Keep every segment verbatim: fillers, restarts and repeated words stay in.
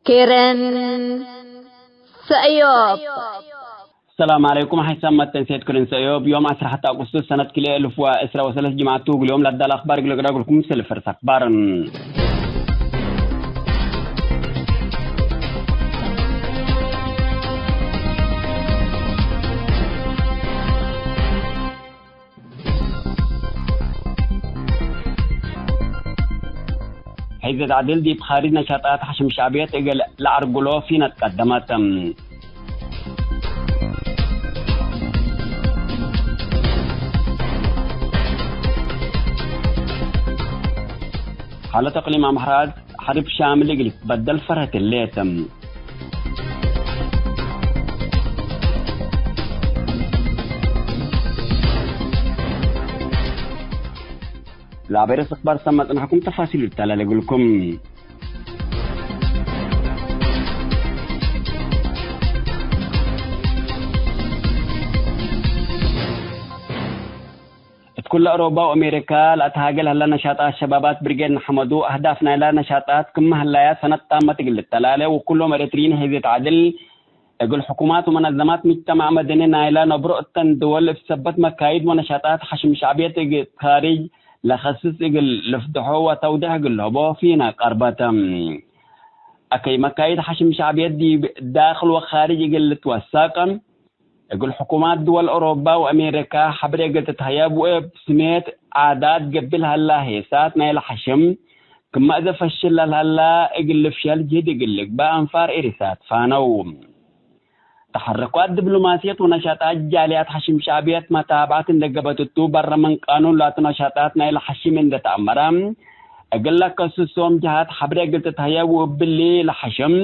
ክርን ሰእዮብ። ሰላም ዐለይኩም። ሐይሳም መተንሴት ክርን ሰእዮብ ዮም ዐስር ሐተ አጉስቶስ ሰነት ክልኤ እልፍ ወዕስራ ወሰለስ ጅምዐት ቱ። እግል ዮም ለአዳል አክባር እግል ቅዳግልኩም ምስል ፈርስ አክባር። ሒዘት ዐድል ዲብ ካርጅ ነሻጣት ሐሽም ሸዕብየት እግል ለዐርግሎ ፊነት ቀደመት። ሓለት እቅሊም አምሐራ ሐርብ ሻምል እግል ትበደል ፈርሀት ህሌት። ለአቤረስ እክባር ሰመ ጽናሕኩም ተፋሲሉ ልተላለ እግልኩም። እት ኩለ አውሮፓ ወአሜሪካ ለአትሃገል ሀላ ነሻጣት ሸባባት ብርጌድ ንሐመዱ፣ አህዳፍ ናይላ ነሻጣት ክመ ሀላያት ሰነት ታመት እግል ልተላለ፣ ወኩሎም ኤረትርዪን ሔዝየት ዐድል እግል ሕኩማት ወመነዘማት ምጅተማዕ መደኒ ናይላ ነብሮ እተን ድወል እብ ሰበት መካይድ ወነሻጣት ሐሽም ሸዕብየት እግል ካርጅ ለከስስ እግል ልፍድሖ ወተውዴሕ እግል ልህቦ ፊነ ቀርበት። አከይ መካይድ ሐሽም ሸዕብየት ዲብ ዳክል ወካርጅ እግል ልትወሰቅ፣ እግል ሕኩማት ድወል አውሮፓ ወአሜሪካ ሐብሬ እግል ትትሀየብ ወእብ ስሜት ዓዳት ገብእ ለሀላ ሔሳት ናይለ ሐሽም ክመ እዘ ፈሽል ለልሀላ እግል ልፍሸል ጅህድ እግል ልግበእ አንፋር ኤሪሳት ፋነው። ተሐረኳት ድብሎማስየት ወነሻጣት ጃልያት ሐሽም ሸዕብየት መታብዐት እንዴ ገበት እቱ፣ በረ ምን ቃኑን ላቱ ነሻጣት ናይለ ሐሽም እንዴ ተአመረ፣ እግል ለከስሶም ጀሃት ሐብሬ እግል ትትሀየብ ወእብሊ ለሐሽም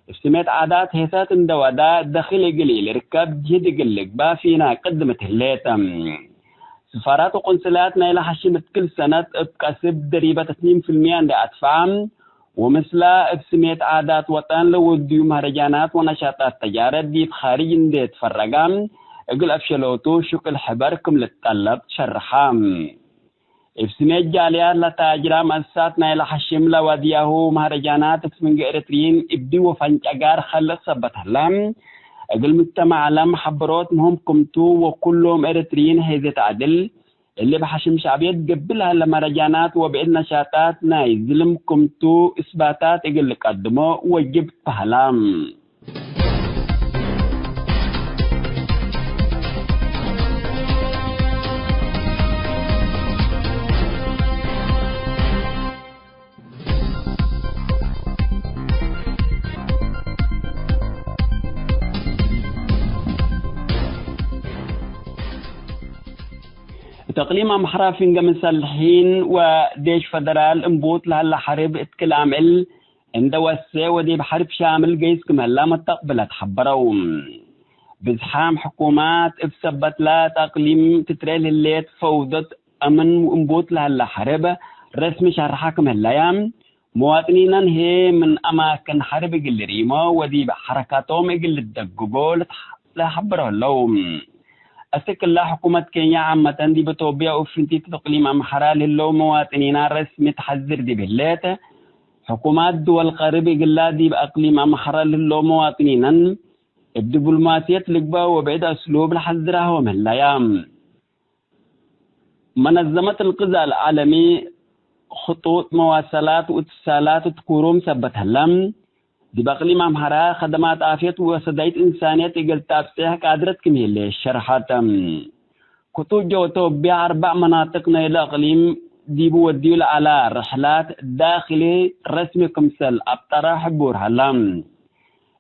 እብ ስሜት ዓዳት ሔሳት እንዴ ወደ ደኪል እግል ኢልርከብ ጅህድ እግል ልግበእ ፊነ ቅድመት ህሌት። ስፋራት ወቆንስላት ናይለ ሐሽም እት ክል ሰነት እብ ቀስብ ደሪበት እትኒን ፍልምየ እንዴ አትፈዐ፣ ወምስላ እብ ስሜት ዓዳት ወጠን ለወድዩ መህረጃናት ወነሻጣት ተጃረት ዲብ ካርጅ እንዴ ትፈረገ፣ እግል አፍሸሎቱ ሽቅል ሕበር ክም ልትጠለብ ሸርሐ። እብ ስሜት ጃልያት ለታጅራ መአሰሳት ናይለ ሐሽም ለወድያሁ መህረጃናት እት ፍንጌ ኤረትርዪን እብዲ ወፈንጨጋር ከልቅ ሰበት ሀላ፣ እግል ምጅተማዕ ዐለም ሐበሮት ምህም ክምቱ ወኩሎም ኤረትርዪን ሔዝየት ዐድል እሊ እብ ሐሽም ሸዕብየት ገብእ ለሀለ መረጃናት ወብዕድ ነሻጣት ናይ ዝልም ክምቱ እስባታት እግል ልቀድሞ ወጅብ በህላ። እት እቅሊም አምሐራ ፍንገ ምሰልሒን ወዴሽ ፈደራል እምቡጥ ለሀለ ሐርብ እት ክል አምዕል እንደ ወሴ ወዲብ ሐርብ ሻምል ገይስ ክም ሀላ መተቅብለት ሐበረው። ብዝሓም ሕኩማት እብ ሰበትለ እት አቅሊም ትትሬል ህሌት ፈውደት አምን እምቡጥ ለሀለ ሐርብ ረስሚ ሸርሐ ክም ህለያ፣ መዋጥኒነን ህዬ ምን አማክን ሐርብ እግል ልሪሞ ወዲብ ሐረካቶም እግል ልደግጎ ለሐብሮ ህለው። አስክ እላ ሕኩመት ኬንያ ዓመተን ዲብ ኢትዮጵያ ወእብ ፍንቲት እቅሊም አምሐራ ለህለው መዋጥኒና ረስሚ ተሐዝር ዲብ ህሌት፣ ሕኩማት ድወል ቀርብ እግላ ዲብ አቅሊም አምሐራ ለህለው መዋጥኒነን እብ ዲብሎማስየት ልግበእ ወብዕድ አስሉብ ለሐዝራሆም ህለያ። መነዘመት እልቅዛእ አልዓለሚ፣ ክጡጥ መዋሰላት ወእትሳላት እት ኩሩም ሰበት ሀለ፣ ዲብ አቅሊም አምሐራ ከደማት ዓፍየት ወሰዳይት እንሳንየት እግል ታብጼሕ ቃድረት ክም ህሌ ሸርሐት። ክጡጥ ጀው ቶብያ አርበዕ መናጥቅ ናይለ አቅሊም ዲቡ ወድዩ ለዐላ ርሕላት ዳክሊ ረስሚ ክምሰል አብጠረ ሕቡር ሀላ።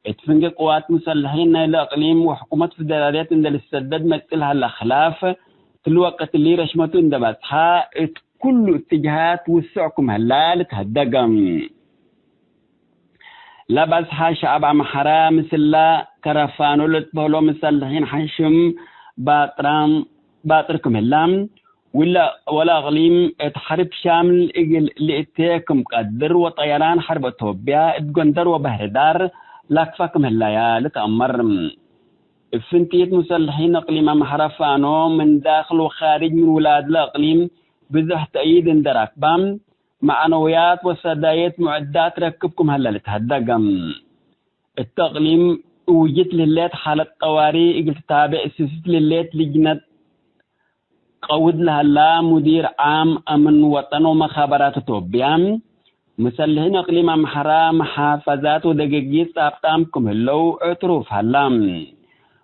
እት ፍንጌ ቅዋት ሙሰልሒን ናይለ እቅሊም ወሕኩመት ፍደራልየት እንዴ ልሰደድ መጽእ ለሀለ ክላፍ፣ ትሉ ወቅት እሊ ረሽመቱ እንዴ በጽሐ፣ እት ኩሉ እትጅሃት ውሱዕ ክም ሀላ ልትሀደገ። ለበጽሐ ሸዐብ አምሐራ ምስላ ከረፋኖ ለልትበህሎ ሙሰልሒን ሐሽም ባጥራም ባጥር ክም ህላ፣ ውለ-፣ ወለ እቅሊም እት ሐርብ ሻምል እግል ልእቴ ክም ቀድር ወጠየራን ሐርብ አቶብያ እት ጎንደር ወበህር ዳር ለክፈ ክም ህለያ ልትአመር። እብ ፍንቲት ሙሰልሒን እቅሊም አምሐራ ፋኖ ምን ዳክል ወካርጅ ምን ውላድለ እቅሊም ብዞሕ ተእይድ እንዴ ረክበ፣ መዕነውያት ወሰዳየት ሙዕዳት ረክብ ክም ሀለ ልትሀደግ። እት እቅሊም እውጅት ለህሌት ሓለት ጠዋሪ እግል ትታቤዕ ስስት ለህሌት ልጅነት ቀውድ ለሀላ ሙዲር ዓም አምን ወጠን ወመኻበራት እቶብያ፣ ሙሰልሒን እቅሊም አምሐራ፣ መሓፈዛት ወደገጊት ጻብጣም ክም ህለው እዕትሩፍ ሀላ።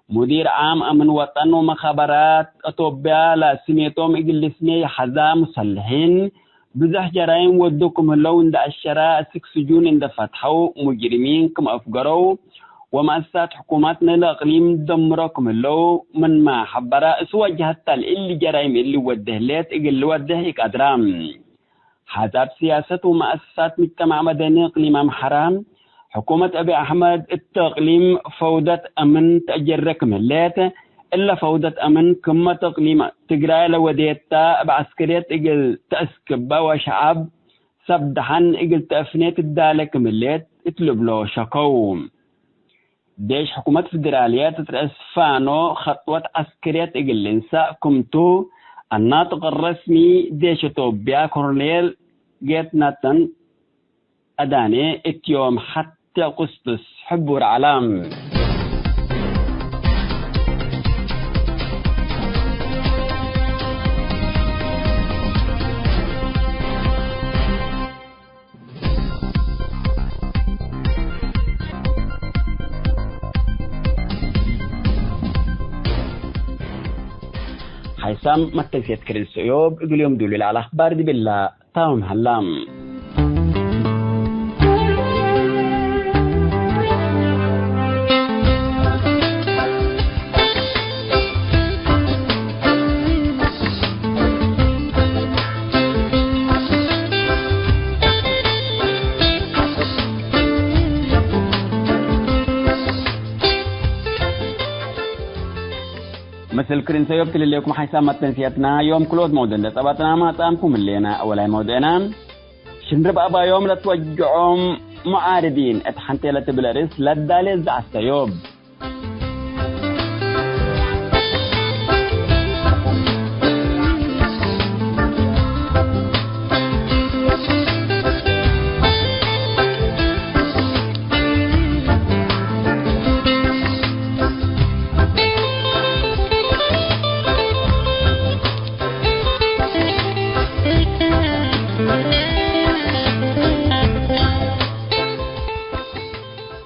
ሙዲር ዓም አምን ወጠን ወመኻበራት እቶብያ ለስሜቶም እግል ልስሜ ይሐዛ ሙሰልሒን፣ ብዞሕ ጀራይም ወዱ ክም ህለው እንደ አሸራ፣ እስክ ስጁን እንደ ፈትሐው፣ ሙጅሪሚን ክም አፍገረው፣ ወመአሰሳት ሕኩመት ናይለ እቅሊም ደምሮ ክም ህለው ምንመ ሐበረ፣ እሱ ወጀሀት ተ ለእሊ ጀራይም እሊ ወዴ ህሌት እግል ልወዴሕ ኢቀድራ። ሐሳብ ስያሰት ወመአሰሳት ምጅተማዕ መደኒ እቅሊም አምሐራ፣ ሕኩመት አቢ አሕመድ እት እቅሊም ፈውደት አምን ተአጀረ ክም ህሌት፣ እለ ፈውደት አምን ክመት እቅሊም ትግራይ ለወዴታ እብ ዐስከርየት እግል ተአስክበ ወሸዐብ ሰብ ደሐን እግል ተአፍኔ ትዳለ ክም ህሌት እት ልብሎ ሸከው። ዴሽ ሕኩመት ፍድራልየት እት ረአስ ፋኖ ኸጥወት ዐስከርየት እግል ልንሳእ ክምቱ፣ አናጥቅ ረስሚ ዴሽ ኢትዮጵያ ኮሎኔል ጌትነተን አዳኔ እት ዮም ሐቴ አቁስጥስ ሕቡር ዐለ። ሐይሳም መተንሴት ክርን ሰእዮብ እግል ዮም ዱሉል ዐለ አኽባር ዲብላ ታምም ሀላ። ምስል ክርን ሰእዮብ ትልሌኩም ሐይሳም መተንስየትና ዮም ክሎት መውደ እንደ ጸባጥና ማጻምኩም ህሌና። አወላይ መውደዕና ሽንርብ አባዮም ለትወጅዖም ሙዓርዲን እት ሐንቴ ለትብል ርእስ ለዳሌ ዘዐሰ ዮም።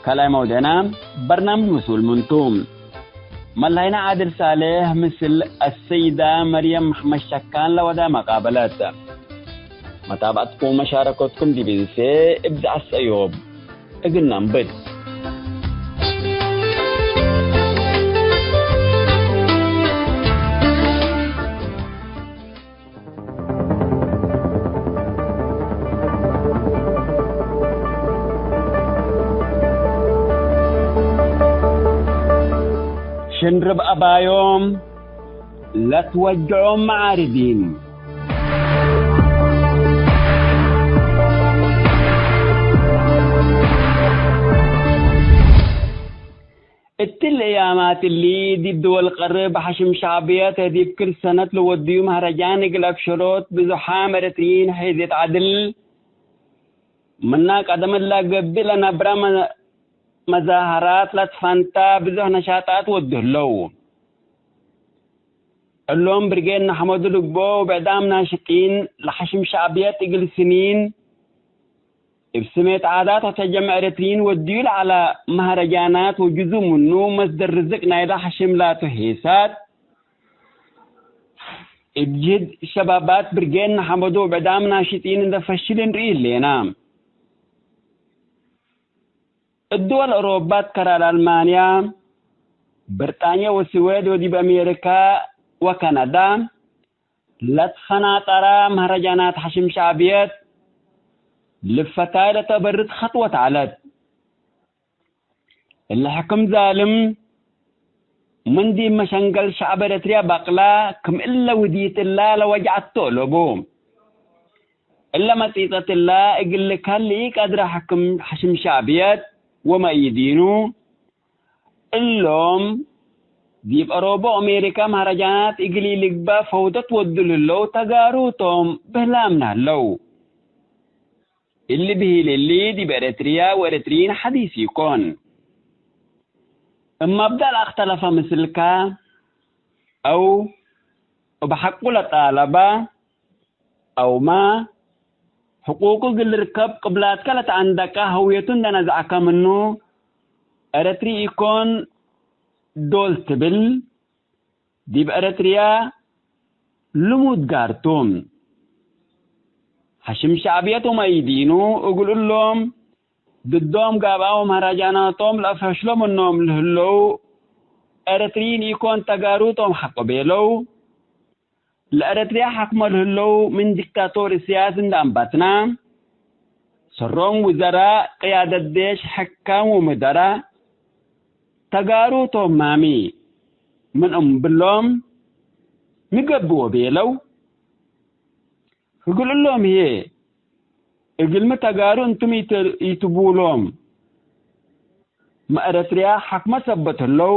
ካልኣይ መውደዕና፣ በርናምጅ ምስኡል ምንቱ? መላይና ዓድል ሳሌሕ ምስል አሰይዳ መርየም መሐመድ ሸካን ለወዳ መቃበለት። መታብዐትኩም ወመሻረከትኩም ዲብ እንሴ እብ ዘዐሰ ዮም እግል ነንብት። ሽንርብ አባዮም ለትወጅዖም መዓርዲን። እትሊ አያማት እሊ፣ ዲብ ድወል ቀርብ ሐሽም ሸዕብየት ዲብ ክል ሰነት ለወድዩ መህረጃን እግል አብሸሮት ብዙሓም ኤረትርዪን ሔዝየት ዐድል ምና ቀደም እላ ገብእ ለነብረ መ-፣ መዛሀራት ለትፈንታ ብዙሕ ነሻጣት ወዱ ህለው። እሎም ብርጌድ ነሐመዱ ልግቦ ወብዕዳም ናሽጢን ለሐሽም ሸዕብየት እግል ስኒን እብ ስሜት ዓዳት ወተጀመዕ ኤረትርዪን ወድዩ ለዐለ መህረጃናት ወጅዙእ ምኑ መስደር ርዝቅ ናይለ ሐሽም ላቱ ሔሳት፣ እብ ጅህድ ሸባባት ብርጌድ ነሐመዱ ወብዕዳም ናሽጢን እንደ ፈሽል እንርኢ ህሌና። እት ድወል አውሮፓ፣ ከራር አልማንያ፣ ብርጣንያ ወስዌድ ወዲብ አሜሪካ ወካናዳ ለትፈናጠረ መህረጃናት ሐሽም ሸዕብየት ልፈታይ ለተበርት ኸጥወት ዐለት። እሊ ሕክም ዛልም ምን ዲብ መሸንገል ሸዕብ ኤረትርያ በቅላ፣ ክም እለ ውዲት እላ ለወጅዐት ቶሎቡ። እለ መጺጸት እላ እግል ልከል ኢቀድረ ሕክም ሐሽም ሸዕብየት ወመእይዲኑ፣ እሎም ዲብ አውሮበ ወአሜሪካ መህረጃናት እግል ኢልግበእ ፈውደት ወዱ ለህለው ተጋሩ ቶም ብህላምነ ህለው። እሊ ብሂል እሊ ዲብ ኤረትርያ ወኤረትርዪን ሐዲስ ኢኮን። እብ መብደእ ለአክተለፈ ምስልከ፣ አው እብ ሐቁ ለጣለበ፣ አውመ ሕቁቁ እግል ልርከብ ቅብላትከ ለተአንደቀ ሀውየቱ እንደ ነዝዐከ ምኑ፣ ኤረትሪ ኢኮን ዶል ትብል፣ ዲብ ኤረትርያ ልሙድ ጋር ቱ። ሐሽም ሸዕብየት ወመይዲኑ እግል እሎም ድዶም ጋብአ ወመህረጃናቶም ለአፈሽሎ ምኖም ለህለው ኤረትርዪን ኢኮን ተጋሩ ቶም ሐቆ ቤለው። ለኤረትርያ ሐክሞ ለህለው ምን ዲክታቶር እስያስ እንደ አንበትና፣ ሰሮም ውዘራእ፣ ቅያደት ዴሽ፣ ሕካም ወምደራእ ተጋሩ ቶም ማሚ ምን እምብሎም ሚ ገብእ ወቤለው። እግል እሎም ህዬ እግልሚ ተጋሩ እንቱም ኢት-፣ ኢትቡሎም። ሚ ኤረትርያ ሐክመ ሰበት ህለው፣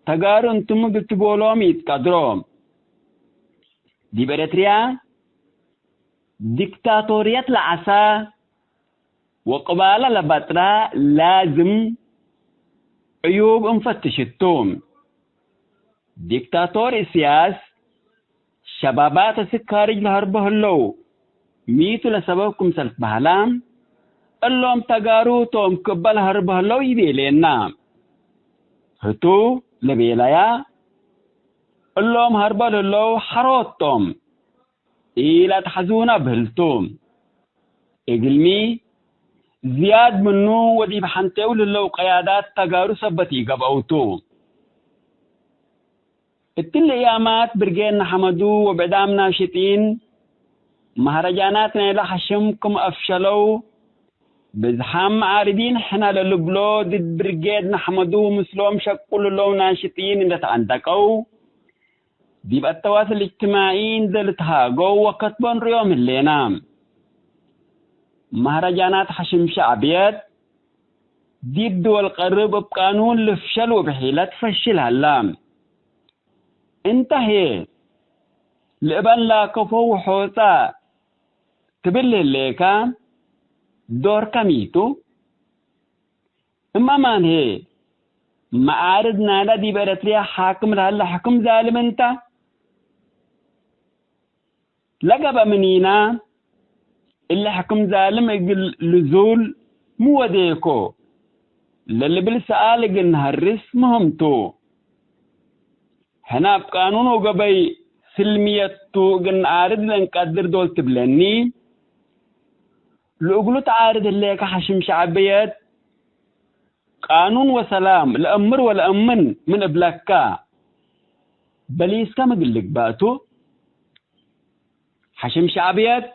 ተጋሩ እንቱም እግል ትቦሎም ኢትቀድሮ። ዲብ ኤረትርያ ዲክታቶርየት ለዐሳ ወቅባለ ለበጥራ ላዝም ዕዩብ እንፈትሽ ቱ። ዲክታቶር እስያስ ሸባባት እስክ ካርጅ ለሀርቦ ህለው፣ ሚቱ ለሰበብ ክምሰል ትበህላ፣ እሎም ተጋሩ ቶም ክበ ለሀርቦ ህለው ኢቤሌና። ህቱ ለቤለያ፣ እሎም ሀርቦ ለህለው ሐሮት ቶም። ኢለአትሐዙነ ብህልቱ። እግልሚ፣ ዝያድ ምኑ ወዲብ ሐንቴው ለህለው ቀያዳት ተጋሩ ሰበት ኢገብአው ቱ። እትሊ እያማት ብርጌድ ነሐመዱ ወብዕዳም ናሽጢን፣ መህረጃናት ናይለ ሐሽም ክም አፍሸለው፣ ብዝሓም መዓርዲን ሕነ ለልብሎ ድድ ብርጌድ ነሐመዱ ምስሎም ሸቁ ለህለው ናሽጢን እንደ ተአንደቀው፣ ዲብ አተዋስል እጅትማዒ እንዴ ልትሃገው ወከትቦ እንርእዮም ህሌና። መህረጃናት ሐሽም ሸዕብየት ዲብ ድወል ቀርብ እብ ቃኑን ልፍሸል ወብሒለት ፈሽል ሀላ። እንተ ህዬ፣ ለእበን ላከፎ ወሖጻ ትብል ህሌከ፣ ዶርከ ሚ ቱ? እም አማን ህዬ፣ መዓርድ ናይለ ዲብ ኤረትርያ ሓክም ለሀለ ሕክም ዛልም እንተ፣ ለገብአ ምኒና፣ እሊ ሕክም ዛልም እግል ልዙል ሚ ወዴኮ ለልብል ሰኣል እግል ነሀርስ ምህም ቱ። ሕነ እብ ቃኑን ወገበይ ስልምየት ቱ እግል ነዓርድ ለእንቀድር ዶል ትብለኒ። ለእግሉ ተዓርድ ህሌከ ሐሽም ሸዕብየት፣ ቃኑን ወሰላም ለአምር ወለአምን ምን እብለከ፣ በሊስከ ምግል ልግበእ ቱ። ሐሽም ሸዕብየት፣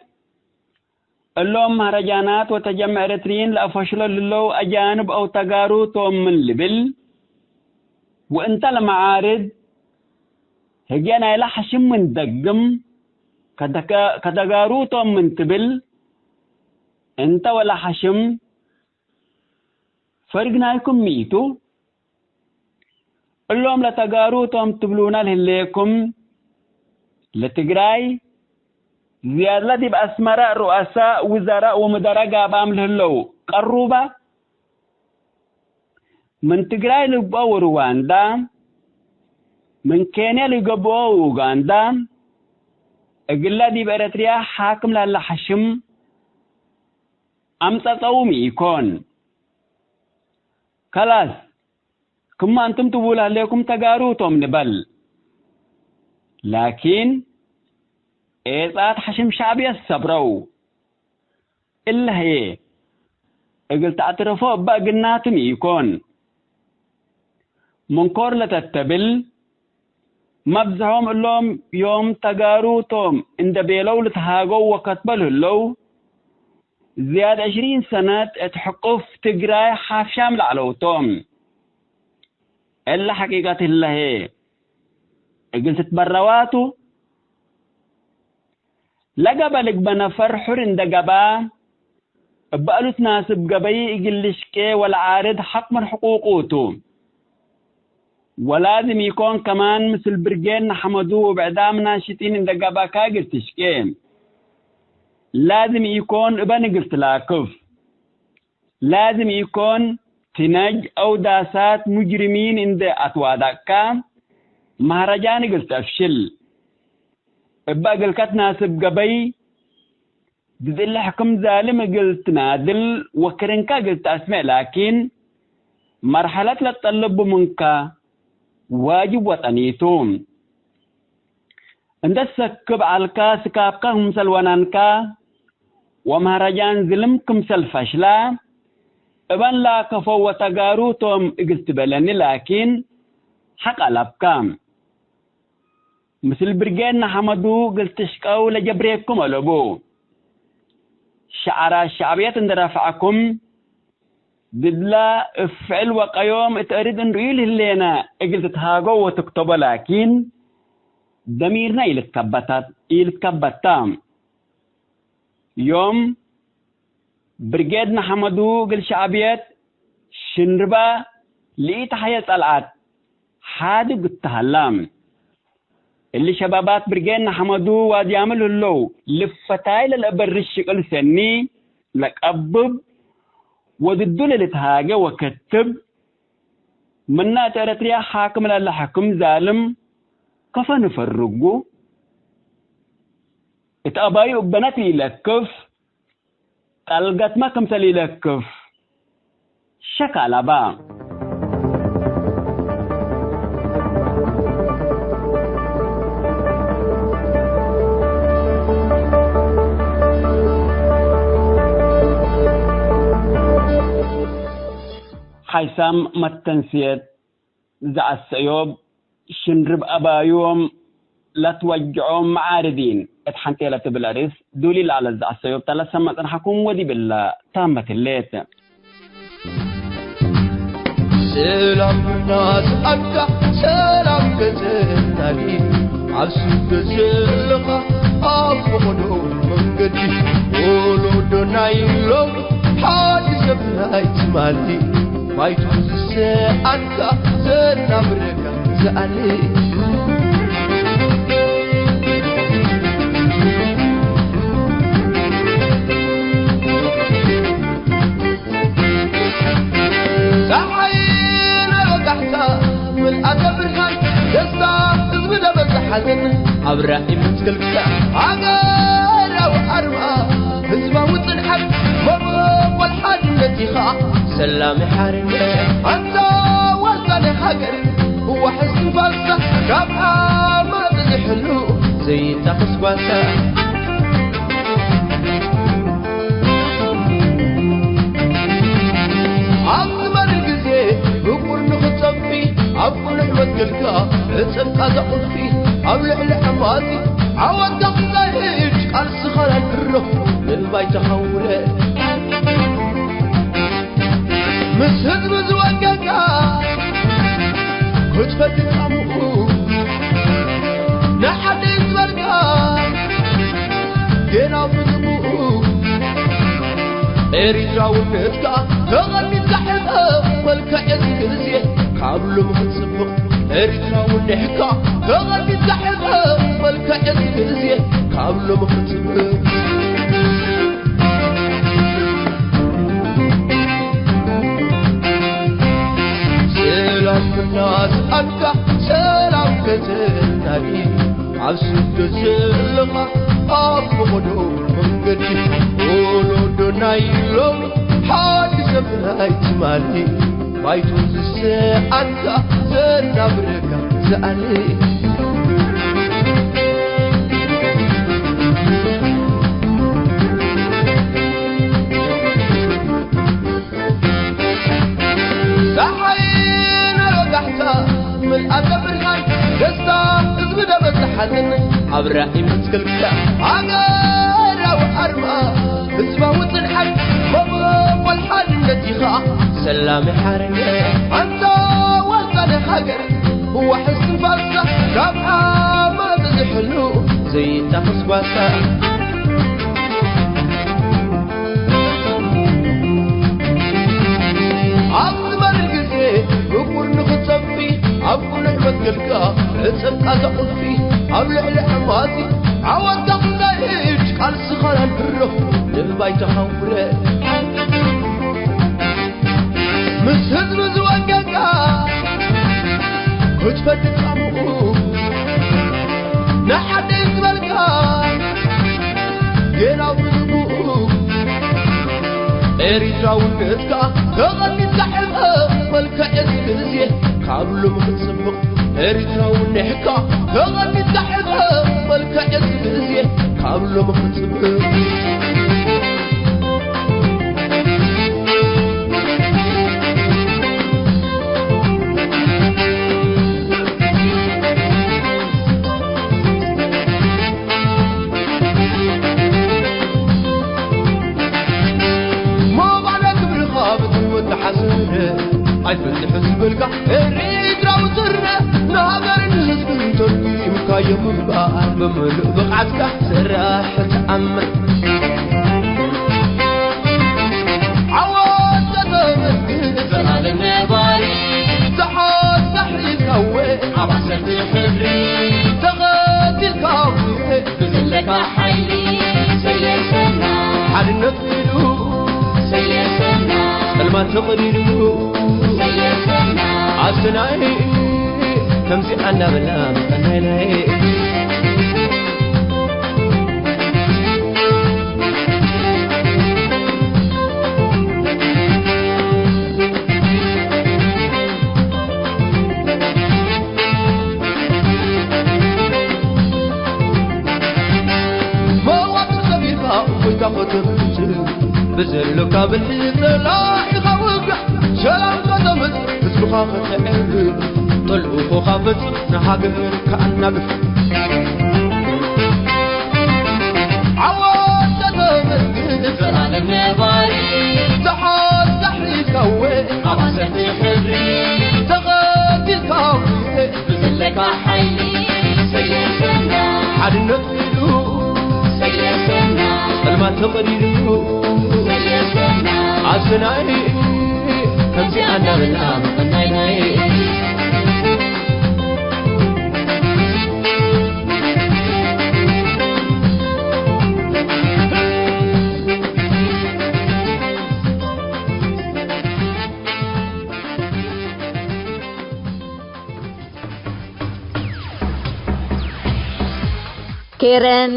እሎም መህረጃናት ወተጀመ ኤረትርዪን ለአፈሽሎ ልለው አጃንብ አው ተጋሩ ቶም ምን ልብል፣ ወእንተ ለመዓርድ ህግየ ናይለ ሐሽም ምን ደግም፣ ከተከ-፣ ከተጋሩ ቶም ምን ትብል፣ እንተ ወለ ሐሽም ፈርግ ናይኩም ሚ ቱ? እሎም ለተጋሩ ቶም ትብሉነ ለህሌኩም፣ ለትግራይ ዝያድለ ዲብ አስመረ ሩአሳእ ውዘራእ ወምደረ ጋብአም ለህለው ቀሩበ፣ ምን ትግራይ ልግብኦ ወሩዋንዳ፣ ምን ኬንያ ልገብኦ ወኡጋንዳ፣ እግለ ዲብ ኤረትርያ ሓክም ለህለ ሐሽም አምጸጸዉ ሚ ኢኮን። ከላስ፣ ክመ አንቱም ትቡል ሀሌኩም ተጋሩ ቶም ንበል። ላኪን፣ ኤጻት ሐሽም ሸዕብየት ሰብረው። እለ ህዬ፣ እግል ተአትረፎ እበ እግልናቱ ሚ ኢኮን። መንኮር ለተተብል፣ መብዝሖም እሎም ዮም ተጋሩ ቶም እንደ ቤለው ልትሃገው ወከትበ ለህለው፣ ዝያድ ዕሽሪን ሰነት እት ሕቁፍ ትግራይ ሓፍሻም ለዐለው ቶም። እለ ሐቂቀት ህለ ህዬ፣ እግል ትትበረዋ ቱ። ለገብአ ልግበእ ነፈር ሑር እንደ ገብአ፣ እበ እሉ ትናስብ ገበይ እግል ልሽቄ ወለዓርድ ሐቅ ምን ሕቁቁ ቱ። ወላዝም ኢኮን ከማን ምስል ብርጌድ ነሐመዱ ወብዕዳም ናሽጢን እንደ ገብአከ እግል ትሽቄ። ላዝም ኢኮን እበን እግል ትላክፍ። ላዝም ኢኮን ትነጅ አው ዳሳት ሙጅሪሚን እንዴ አትዋዳቅካ፣ መህረጃን እግል ተፍሽል። እበ እግልከ ትናስብ ገበይ፣ ድድ እሊ ሕክም ዛልም እግል ትናድል ወክርንከ እግል ተአስሜዕ፣ ላኪን መርሐለት ለትጠልቡ ምንከ ዋጅብ ወጠኒ ቱ። እንዴ ትሰክብ ዐልከ፣ ስካብከ ክምሰል ወናንከ ወመህረጃን ዝልም ክምሰል ፈሽለ እበን ላከፈው ወተጋሩ ቶም እግል ትቤለኒ፣ ላኪን ሐቅ አለብከ። ምስል ብርጌድ ነሐመዱ እግል ትሽቀው ለጀብሬኩም አለቡ። ሸዐራት ሸዕብየት እንዴ ረፈዕኩም፣ ድድላ እብ ፍዕል ወቀዮም እት አርድ እንርእዩ ለህሌነ እግል ትትሃገው ወትክተቦ፣ ላኪን ደሚርነ ኢልትከበታ፣ ኢልትከበታ። ዮም ብርጌድ ነሐመዱ እግል ሸዕብየት ሽንርበ ለኢተሐየ ጸልዐት ሓድግ እተሀላ። እሊ ሸባባት ብርጌድ ነሐመዱ ዋድያምል ህለው፣ ልፈታይ ለለአበርሽ ሽቅል ሰኒ ለቀብብ ወድዱ ለልትሃጌ ወከትብ፣ ምነ እት ኤረትርያ ሓክም ለለሐክም ዛልም ከፈ ንፈርጉ። እት አባዩ እበነት ለኢለክፍ፣ ጠልገትመ ክምሰል ኢለክፍ ሸክ አለባ። ሓይሳም መተንስየት ዘዐሰዮብ ሽንርብ አባዮም ለትወጅዖም መዓርዲን እት ሐንቴ ለትብል አርእስ ዱሊ ለዐለት ዘዐሰዮብ ተ ለሰመዕ ጽንሐኩም ወዲብለ ታመት ህሌት። ሰላም ናስ አካ ሰላም ገጽናኒ አብ ስደት ዘለኻ አብ ፈቐዶ መንገዲ ወሎዶ ናይ ሎም ሓዲ ሰብ ናይ ትማሊ ባይቱ ዝሰኣንካ ዘናብረካ ዝኣሊ። ጸሓይ ናይ ወጋሕታ ምልኣተ ብርሃን ደስታ ህዝቢ ደበዘ ሓዘን ኣብ ራእይ ምትክልካ ሃገራዊ ኣርማ ህዝባዊ ጽንዓት መበቆል ሓድነት ኢኻ ሰላም ሓርነት ኣንታ ዋልታ ናይ ሃገር ዋሕስ ትንፋሳ ካብ ዓመጽ ዝሕሉ ዘይታኸስ ጓሳ። ኣብ ዝመርር ግዜ ብቁር ንኽጸፊ ኣብ ቁኑዕ መትከልካ ዕጽፍካ ዘቑፊ ኣብ ልዕሊ ዓማጺ ዓወትካ ክዛይድ ቃልስኻ ናድሮ ምእባይ ተኻውረ። ምስ ህዝቢ ዝወገንካ ክትፈትሕ ጻምኡ ንሓደ ዝበልካ ጌና ብዝምኡ ኤሪትራውነትካ ተቐቢልካ ሕቐቕ መልክዕ እዚ ግዜ ካብ ሎሚ ክጽብቕ ኤሪትራውነትካ ተቐቢልካ ሕቐቕ መልክዕ እዚ ግዜ ካብ ሎሚ ክጽብቕ። ሰላም እናስኣንካ ሰላም ከተናዲ ኣብ ስደት ዘለኻ ኣብ ፈቐዶ መንገዲ ወለዶ ናይ ሎሚ ሓዲ ሰብ ናይ ትማሊ ባይቱ ዝሰኣንካ ዘናብረካ ዝኣሊ። ጸሓይ ናይ ወጋሕታ ምልኣተ ብርሃን ደስታ ህዝቢ ደበዘ ሓዘን ኣብ ራእይ መትከልካ ሃገራዊ ኣርማ ህዝባዊ ጽንዓት መበቆል ሓድነት ኢኻ ሰላም ሓርነት ኣንታ ዋልታ ናይ ሃገር ዋሕስ ትንፋሳ ካብ ዓመጽ ዝሕሉ ዘይታኸስ ጓሳ። ኣብ ዝመርር ግዜ ብቁር ንኽትጸፊ ኣብ ቁኑዕ መትከልካ ዕጽፍካ ዘቑፊ ኣብ ልዕሊ ዓማጺ ዓወትካ ክዛይድ ቃልስኻ ለልብሮ ልባይ ተሐውረ፣ ምስ ህዝብ ዝወገጋ ክትፈትት ጻምኡ፣ ንሓደ ዝበልካ ጌናው ብዝግኡ፣ ኤሪትራውነትካ ተቐኒት ዛሕመ መልክዕ ግዜ ካብ ሎም ክጽብቕ ኤሪትራውነትካ ተቐኒት ዛሕመ መልክዕ ግዜ ካብ ሎም ክጽብቕ። ሞባለ ክብርኻ ብትም ወተሓስረ፣ ኣይፈትሕ ዝበልካ ኤሪትራዊ ስረ፣ ንሃገርን ህዝብን ተርጊምካዮም እምበኣር፣ ብምሉእ ብቕዓትካ ስራሕ ተኣምር። ዓወት ዘተመስግን ዘላለም ነባሪ፣ ተሓሳሕ ኢልካወ ኣብ ዓሰርተ ሕድሪ፣ ተቐቲልካወ ብዘለካ ሓይሊ ሰየሰና። ሓድነት ኪዱ ሰየሰና። ጸልማት ተቐዲዱ ሰየሰና። ኣስናይ ከምዚ ኣናበላ መቐናይናይ። መዋጥር ሰቢርካ እፎይታ ከተምጽእ፣ ብዘሎካ ብልሒ ጸላኢኻ ውግእ፣ ሰላም ከተምጽእ፣ ህዝብኻ ከተዕርፍ፣ ጠልኡኹኻ ፈጽም፣ ንሃገር ከኣናግፍ። ዓወት ከተመስግን ዘላለም ነባሪ፣ ተሓሳሒካወ ኣብ ዓሰርተ ሕድሪ፣ ተቐቲልካወ ብዘለካ ሓይሊ ሰየሰና። ሓድነት ኪዱ ሰየሰና። ጸልማት ተቐዲዱ ሰየሰና። ኣስናይ ከምዚ ኣናበልና መቐናይናይ። ኬረን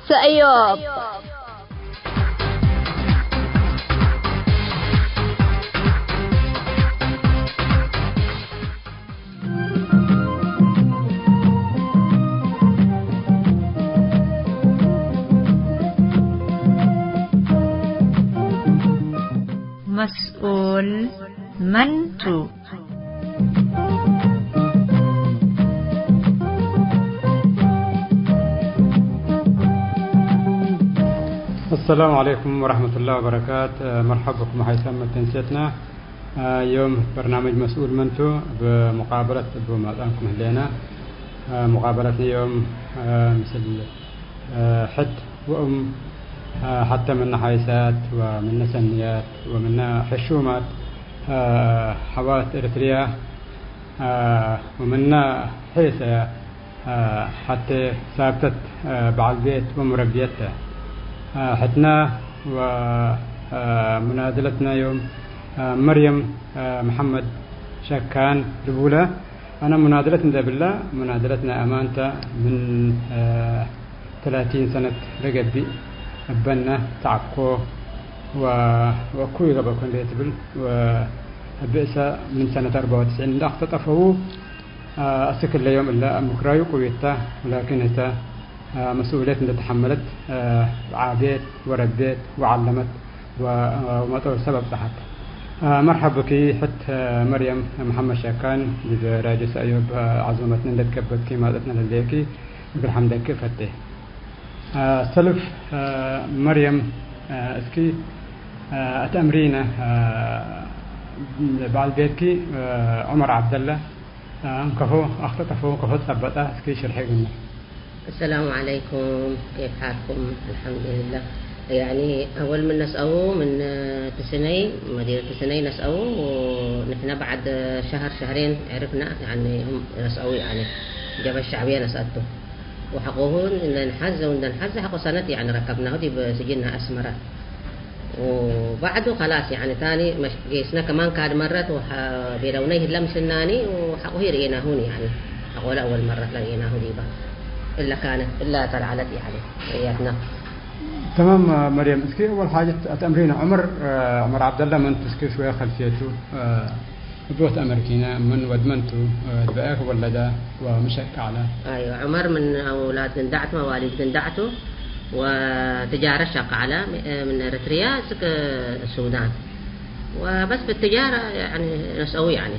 ሰእዮብ። መስኡል መን ቱ? አሰላሙ ዐለይኩም ወረሕመቱላሂ ወበረካት። መርሐብ ብኩም ሐይሰ መተንሴትና። ዮም በርናመጅ መስኡል መን ቱ እብ ሙቃበለት እብ ማጽአንኩም ህሌና። ሙቃበለትነ ዮም ምስል ሕድ ወእም፣ ሐተ ምነ ሐይሳት ወምነ ሰንያት ወምነ ሕሹማት ሐዋት ኤረትርያ ወምነ ሔሰ ሐቴ ሳብተት በዐል ቤት ወሙረብየት ተ። ሕትነ ወሙናድለትነ ዮም መርየም መሐመድ ሸካን ልቡለ። አነ ሙናድለት እንዴ ብለ፣ ሙናድለት ናይ አማን ተ፣ ምን ተላቲን ሰነት ለገብእ እበነ ተዐብኮ ወ-፣ ወእኩይ ገብአኮ እንዴ ትብል፣ ወብእሰ ምን ሰነት አርበዕ ወትስዒን እንዴ አክተጠፈዉ፣ አስክ እለ ዮም እለ ምክራዩ ቅዊት ተ፣ ወላኪን ህተ መስኡልየት እንዴ ተሐመለት፣ ዓቤት ወረቤት ወዐለመት ወ-፣ ወመጠወ ሰብ አብጽሐት። መርሐብ ብኪ ሕት መርየም መሐመድ ሸካን፣ ዲብ ራድዮ ሰእዮብ ዐዙመትነ እንዴ ትከበብኪ ማጸትነ ለህሌኪ እግል ሐምደኪ እፈቴ። ሰልፍ መርየም፣ እስኪ አትአምሪነ በዐል ቤትኪ ዑመር ዐብደለ እንከፎ አክተጠፈው፣ እንከፎ ጸበጠ፣ እስኪ ሽርሒ እግልነ። السلام عليكم، كيف حالكم؟ الحمد لله. يعني، أول من نسأوه من، آه، تسني، مدينة تسني نسأوه، ونحن بعد، آه، شهر، شهرين عرفنا، يعني، هم نسأوه، يعني، جبهة الشعبية نسأته. ወሐቆሁ እንዴ ነሐዘ ወእንዴ ነሐዘ ሐቆ ሰነት፣ ያኒ፣ ረከብናሁ ዲብ ስጅን ናይ አስመረ። ወበዕዱ ከላስ፣ ያኒ፣ ታኒ መሽ-፣ ጌስነ ከማን ካድ መረት ወሐ-፣ ቤለውነ ይህለ ምስልናኒ ወሐቆሁ ይርኤናሁኒ፣ ያኒ፣ ሐቆለ አወል መረት ለርኤናሁ ዲበ። እለ ካነት፣ እለ ተልዓለት፣ ያኒ፣ ርእየትና። ተማም መርየም፣ እስኪ አወል ሓጀት አትአምሪነ ዑመር፣ ዑመር ዐብደላ መንቱ እስኪ ሽወየ ከልፍየቱ፣ እብ ወት አመርኪነ፣ ምን ወድ መን ቱ? እብ አክ ወለደ ወምሸክ ዐለ? አይወ፣ ዑመር ምን አውላድ ግንዳዕ ቱ፣ መዋሊድ ግንዳዕ ቱ፣ ወትጃረ ሸቅ ዐለ፣ ምን ኤረትርያ እስክ ሱዳን። ወበስ ብትጃረ፣ ያኒ፣ ነስአዊ፣ ያኒ፣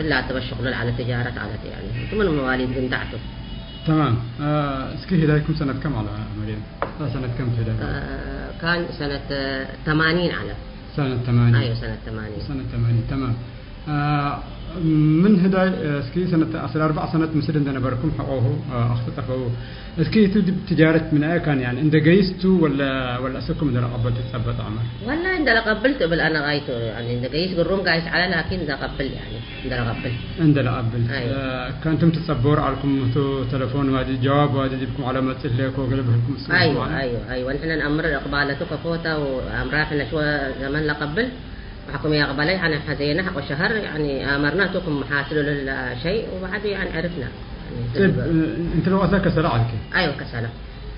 እላ አጥበ ሽቅሉ ለዐለ ትጃረት ዐለት፣ ያኒ፣ እቱ ምን መዋሊድ ግንዳዕ ቱ። ተማም። እስኪ ህዳይኩም ሰነት ከም ዐለ መርየም? ሰነት ከም ቱ ህዳይኩም? ካን ሰነት ተማኒን ዐለ። ሰነት ተማኒን። አይወ፣ ሰነት ተማኒን። ሰነት ተማኒን፣ ተማም። አ፣ ምን ህዳይ፣ እስኪ ሰነት አስር አርበዕ ሰነት ምስል እንደ ነበርኩም ሐቆሁ፣ አ፣ አክተጠፈው። እስኪ እቱ ዲብ ትጃረት ምን አየ ካን፣ ያኒ፣ እንደ ገይስ ቱ ወለ፣ ወለ አሰኩም እንደ ለቀበል ትጸበጥ ዐመር? ወላሂ እንደ ለቀብል ቱ እብል አነ ጋይቶ፣ ያኒ፣ እንደ ገይስ ግሩም ጋይስ ዐለ፣ ላኪን እንደ ቀብል፣ ያኒ፣ እንደ ለቀብል። እንደ ለቀብል። አይወ። አ፣ ከእንቱም ትጸበው ዐልኩም እቱ ተለፎን ዋዲ፣ ጀዋብ ዋዲ ዲብኩም ዐለ መጽእ ሌኮ ገለ ብህልኩም እስኪ አይወ፣ ማለት። አይወ፣ አይወ። ንሕነ ነአምር እቅባለቱ ከፎታ ወአምራፍ ነሽወ ዘመን ለቀብል። ወሐኩም ያቅበለይ አነ ሐዜነ ሐቆ ሸሀር፣ ያኒ፣ አመርና ቱ ክም ሓስሉ ለህላ ሸይ ወበዕዱ፣ ያኒ፣ ዕርፍና። ያኒ፣ ጥብ፣ እንተ ለወአሰ ከሰለ ዐልኪ? አይወ፣ ከሰለ።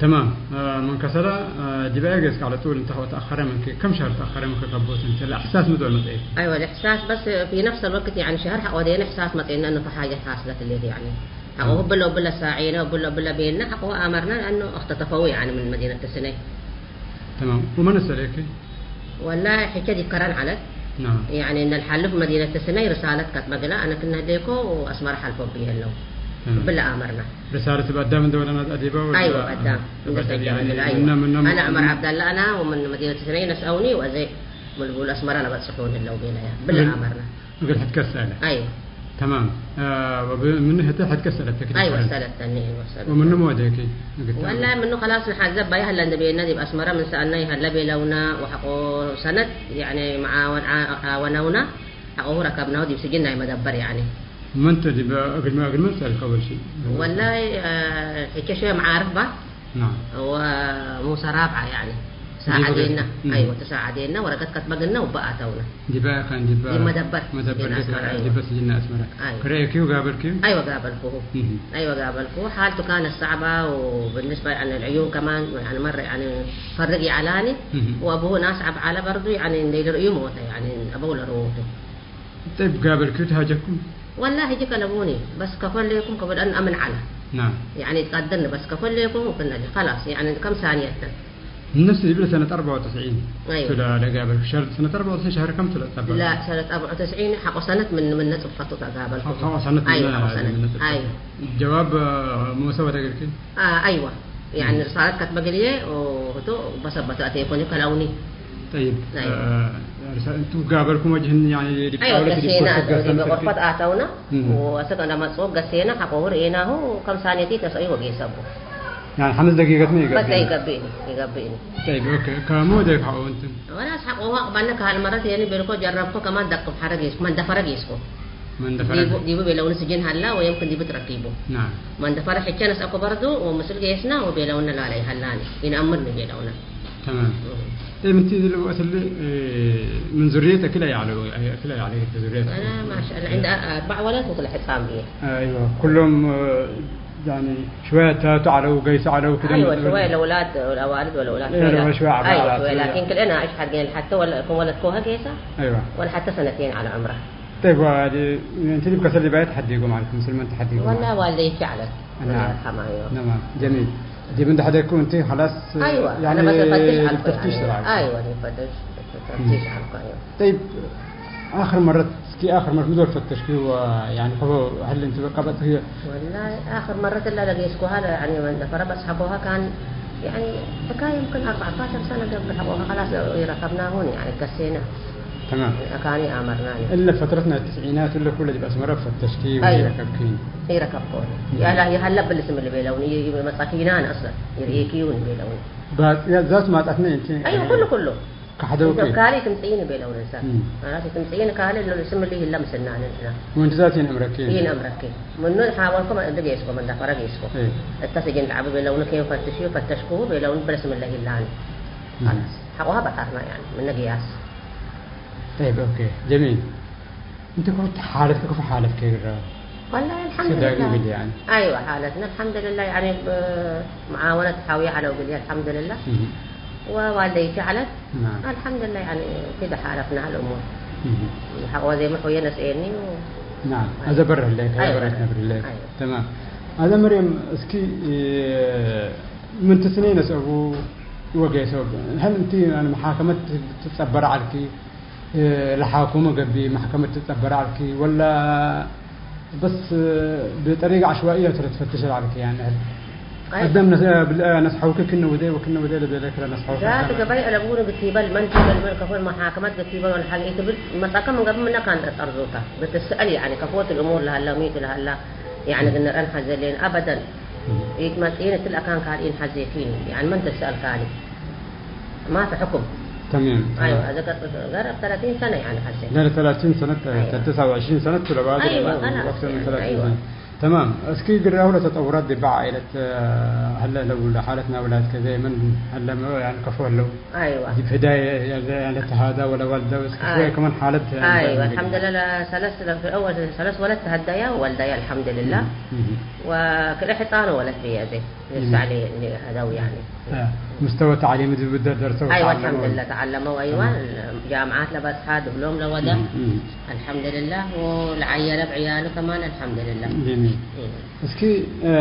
ተማም። አ፣ ምን ከሰለ፣ አ፣ ዲብ አየ ገይስክ ዐለ ጡል እንተ ወተአኸረ ምንኪ? ከም ሸሀር ተአኸረ ምንኪ ከቦት እንተ ለእሕሳስ ምዶል መጽአት? አይወ፣ ለእሕሳስ በስ ፊ ነፍስ አልወቅት፣ ያኒ፣ ሸሀር ሐቆ ወዴነ እሕሳስ መጽአና እኑ ፈሓጀት ሓስለት ሌት፣ ያኒ፣ ሐቆ ተማም። ህብለ ወብለ ሳዔነ ወብለ ወብለ ቤልና ሐቆ አመርና ለአኑ እክተተፈው፣ ያኒ፣ ምን መዲነት ተስነይ። ተማም። ወመን አሰሌኪ? ወላሂ፣ ሕቼ ዲብ ከረን ዐለት። ናም። ያኒ፣ እነ ለሓልፍ መዲነት ተስነይ ርሳለት ከትበ ግላ፣ አነ ክነ ህሌኮ ወአስመረ ሐልፎ ብዬ ህለው። ተማም። ብለ አመርና። ርሳለት እብ አዳም እንደ ወለናት አዲበ ወላ? አይወ፣ አዳም። እንደ አዳም ሰጃ ያኒ፣ ብላ፣ አይወ። ምነ፣ ምነ፣ አነ ዑመር ምነ? ዐብደላ አና ወምን መዲነት ተስነይ ነስአውኒ ወአዜ ሙልቡል አስመረ ለበጽሑኒ ህለው ቤለያ። ብለ እግል፣ አመርና። እግል ሕድ ከሰለ? አይወ። ተማም። አ፣ ወብ-፣ ምኑ ህተ ሕድ ከሰለተኪ? አይወ፣ ከረን? ሰለተኒ፣ አይወ፣ ሰለተኒ። ወምኑ ሞደኪ? እግል ወላሂ፣ ምኑ ከላስ ንሓዘብ ባይ ሀለ እንደ ቤነ ዲብ አስመረ ምን ሰአልናይ ሀለ ቤለውና፣ ወሐቆ ሰነት፣ ያኒ፣ መዓወን ዓ-፣ ዓወነውና፣ ሐቆሁ ረከብናሁ ዲብ ስጅን ናይ መደበር፣ ያኒ። መን ተ ዲብ እግል መ-፣ እግል መን ሰአልከ አወል ሺ? ወላሂ፣ አ፣ ሕቼ ሸወየ መዓርፍ ባ፣ ናም። ወሙሰ ራብዓ፣ ያኒ፣ ዲበ ሳዓዴና፣ ገጽ-፣ እም። አይወ፣ ተሳዓዴና፣ ወረቀት ከትበግና፣ ወበአተውና። ዲበ ካን ዲበ ዲብ መደበር፣ መደበር ስጅን ለካ፣ አስመራ፣ አይወ። ዲበ ስጅን አስመራ። አይወ። ከረአኪው ጋበልኪው? አይወ፣ ጋበልኩሁ። እም። አይወ፣ ጋበልኩሁ። ሓልቱ ካነት ሰዕባ፣ ወብንስባ፣ ያኒ፣ ለዕዩን ከማን፣ ያኒ፣ መረ፣ ያኒ፣ ፈርግ ይዐላኒ፣ እም። ወአቡሁ ናስ ዐብ ዐለ በርዱ፣ ያኒ፣ እንዴ ልርእዩ ሞተ፣ ያኒ፣ አበው ለርወቱ። ጠይብ፣ ጋበልክዩ ተሃጀኩም? ወላሂ፣ ጅክ አለቡኒ፣ በስ ከፈሌኩም ከበድ አን አምን ዐለ። ናም። ያኒ፣ ትቀድርኒ፣ በስ ከፈሌኩም ወክነ፣ ከላስ፣ ያኒ፣ ከም ሳንየት። ነፍስ ይብል ሰነት አርበዕ ወተስዒን። አይወ። ቱ ለጋበል ሸር ሰነት አርበዕ ወተስዒን ሸህር ከም ቱ ለጸበል? ላ፣ ሰነት አርበዕ ወተስዒን ሐቆ ሰነት ምን፣ ምን ነጽብ ፈቱ ተጋበልኩ። ሐቆ ሰነት አይወ፣ ምን ሐቆ ሰነት። ምን ነጽብ ፈቱ? አይወ። ጀዋብ ሙሰ ወደግልኪ? አ፣ አይወ። ያኒ፣ እም። ርሳለት ከትበግልዬ፣ ኦ፣ ህቶ በሰበተ አቴኮኒ ከላውኒ። ጠይብ፣ አይወ። አ፣ ርሳ-፣ እንቱ ጋበልኩም ወጅህን፣ ያኒ፣ ዲብ አይወ፣ ጣውለት ዲብ ገሴና፣ ጎርፈት ዲብ ገሰ ምትርኪ? ጎርፈት አተውና፣ እም። ወአሰክ እንደ መጽኦ ገሴና፣ ሐቆሁ ርኤናሁ፣ ከም ሳኔቲ ተሰኢ ወጌሰቡ። ያኒ፣ ሐምስ ደቂቀት ምን በቃ ይገብእኒ? ይገብእኒ፣ ይገብእኒ። ጠይብ፣ ኦኬ። ከሙ ወዴክ ሐቆ እንትን? ወላስ ሐቆሁ አቅባልነ ከሀል መረት፣ ያኒ፣ ቤልኮ ጀረብኮ፣ ከማን ደቅብ ሐረ ጌስኩ፣ መንደፈረ ጌስኩ። መንደፈረ ዲቡ፣ ዲቡ ቤለውኒ ስጅን ሀላ ወየምክን ዲቡ ትረኪቡ። ናም። መንደፈረ ሕቼ ነስአኮ በርዱ ወምስል ጌስና ወቤለውነ ላለ ይሀላኒ ኢነአምርኒ ቤለውነ። ተማም። እም። እም፣ እንቲ እሊ ወቅት እሊ፣ እ፣ ምን ዙርየት አክል አይ ዐለው፣ አይ አክል አይ ዐለው፣ ዙርየት? አና ማሻአላህ፣ ዐንዲ አርበዕ ወለት ወክለ ሕጻን ብዬ። አይዋ፣ ኩሎም፣ እ፣ ያኒ ሽወየ ታቱ ዐለው፣ ገይሱ ዐለው፣ ክደ አይዋ፣ መጠን ሽወየ ለውላድ፣ ለአዋልድ ወለውላድ፣ አይዋ፣ ሽወየ፣ ሽወየ ዐባ አይዋ፣ ዐላት፣ ሽወየ፣ ሽወየ። ላኪን ክልኤና እሽ ሐድገን ለሐተ ወለ፣ ክም ወለድኮሀ ጌሰ፣ አይዋ። ወለሐተ ሰነቴን ዐለ ዑምራ። ጠይብ፣ ዋዲ፣ እንቲ ዲብ ከሰል ዲባየ ተሐዲጎ ማለት፣ ምስል መን ተሐዲጎ ወላ ማለት? ዋልደይኪ ዐለት። ነዓም። ረቢ የርሐማ፣ አይዋ። ነማም፣ ጀሚል። ዲብ እንደ ሐደግኩ እንቲ ኸላስ፣ አይዋ፣ ያኒ፣ አነ በስ ፈትሽ ዐልኩ፣ ተፍቲሽ ያኒ። ስራ። አይዋ፣ ፈትሽ፣ ተፍቲሽ ዐልኩ፣ አይዋ። ጠይብ፣ አኽር መረት፣ እስኪ አኽር መረት ምዶል ፈተሽኪ ወ-፣ ያኒ፣ ኸፎ ህል እንቲ በቃ በጽ ህየ? ወላሂ፣ አኽር መረት እላ ለጌስኩሃ፣ ያኒ፣ መንደፈረ በጽሐኮሃ ካን፣ ያኒ፣ ብካ የምክን አርበዕተ ዐሸር ሰነ ገብር ሐቆሃ፣ ኸላስ፣ ኢረከብናሁኒ፣ ያኒ፣ ከሴነ። ተማም። አካኒ አመርናኒ። እለ ፈትረት ናይ ትስዒናት እለ ኩለ ዲብ አስመረ ፈተሽኪ አይዋ። ወኢረከብኪ? ኢረከብኮ። እም። ያላ የሀለ ብልስም ልቤለውን፣ ይ-፣ ይ-፣ መጻኪናን አስለን፣ ይርኤኪውን ቤለውን። ባ-፣ ያ ዛት ማጣትነ እንቲ? አይዋ፣ ኩሉ፣ ኩሉ። ከሐደውኪ? እንዶ ካልእ ትምጽኢኒ ቤለውኒ እንሰ። እም። አራስ ትምጽኢኒ ካልእ እሉ ስም እሊ ህለ ምስልናኒ ንሕና። ወእንቲ ዛት ኢነአምረኪ? ኢነአምረኪ። ምኑ ሓወልኩም እንዶ ጌስኮ፣ መንዳፈረ ጌስኮ። እም። እተ ስጅን ለዐቢ ቤለውኒ ኬን ፈትሽዩ፣ ፈተሽኩሁ ቤለውኒ ብለ ስም እለ ህላኒ። እም። ኸላስ። ሐቆሃ በጣርና ያኒ፣ ምነ ግያስ። ጠይብ፣ ኦኬ። ጀሚል። እንቲ ክፉ ሓለት፣ ክፉ ሓለት ከይግረ ወላሂ ስዳግ አልሐምዱሊላህ። እግል ያኒ። አይወ፣ ሓለትነ አልሐምዱሊላህ፣ ያኒ ብመዓወነት ሓውየ ዐለው እግል አልሐምዱሊላህ። እህ። ወዋልደይቲ ዐለት፣ ናም። አልሐምዱሊላህ፣ ያኒ ፊደ ሓለፍነ ሀል እሙር። እህ። ሐቆ ዜመ ሑየ ነስኤኒ ው-፣ ናም። አዘ በርህ ለክ፣ አዘ አይወ። በርህ ነብር ለክ። አይወ። ተማም። አዘ መርየም፣ እስኪ፣ እ፣ ምን ትስኔ ነስአቡ ወጌሰው፣ ሀል እንቲ፣ ያኒ፣ መሓከመት ትጸበር ዐልኪ? ለሓኩመ ገብእ መሕከመት ትጸበር ዐልኪ ወላ በስ ብጠሪቅ ዐሽዋእየ ቱ ለትፈትሽ ዐልኪ? ያኒ ህል አይ። ቀደም ነስ-፣ ብለ-፣ ነስሐውኪ ክነ ወዴ ወክነ ወዴ ለቤለክ ለነስሐውኪ ዛት ቀደም። ገባይ አለቡኒ ግቲበል መን ቲበል መን ከፎን መሓከመት ግቲበል ወለሐል ኢትብል መጸከ ምን ገብእ ምነ ካን ጠርዞታ ብትስአል ያኒ ከፎት الأمور ለሀላ ሚቱ ለሀላ ያኒ እም። ግንረን ሐዘሌን አበደን እም። ኢትመጽኢን እትል አካን ካልኢን ሐዜኪኒ ያኒ መን ትስአል ካሊ ማፊ ሕኩም። ተማም፣ አይወ፣ ተማም። አዘ ቀጥ-፣ ገረብ ተላቲን ሰነ ያኒ ሐሴ። ገረ ተላቲን ሰነት፣ አይወ። ተስዓ ወዕሽሪን ሰነት ለባዕድ አይወ፣ ወቅት ኸላስ፣ ምን ተላቲን አይወ። ሰነት። ተማም። እስኪ ግረ አውለ ተጠውራት ዲብ ዓኢለት፣ ሀለ ለው ለሓለት ናውላት ከዘ ምን ሀለ መ-፣ ያኒ ከፎ ለው? አይወ። ዲብ ህዳይ ያለ፣ ያለ ተሃዳ ወለ ወልደ እስኪ አይ። ሸወየ ከማን ሓለት አይወ፣ ያለ አልሐምዱሊላህ፣ ሰለስ ለፊ አወል ሰለስ ወለት ተሃዳያ ወልዳያ አልሐምዱሊላህ። እህ፣ እህ። ወክልኤ ሕጻን ወለት ብየ አዜ። ጀሚል። ልሳሌ እንዴ ሀዳው ያኒ። አ፣ ሙስተወ ተዕሊም እብ ደርሰው አይወ፣ ተዓለመው። አልሐምዱሊላህ፣ ተዓለመው፣ አይወ። ተማም። ጃምዓት ለበጽሐ፣ ድብሎም ለወደ። እም፣ እም። አልሐምዱሊላህ፣ ወለዐየለ ብዕያሉ ከማን አልሐምዱሊላህ። ጀሚል። እም። እስኪ፣ አ፣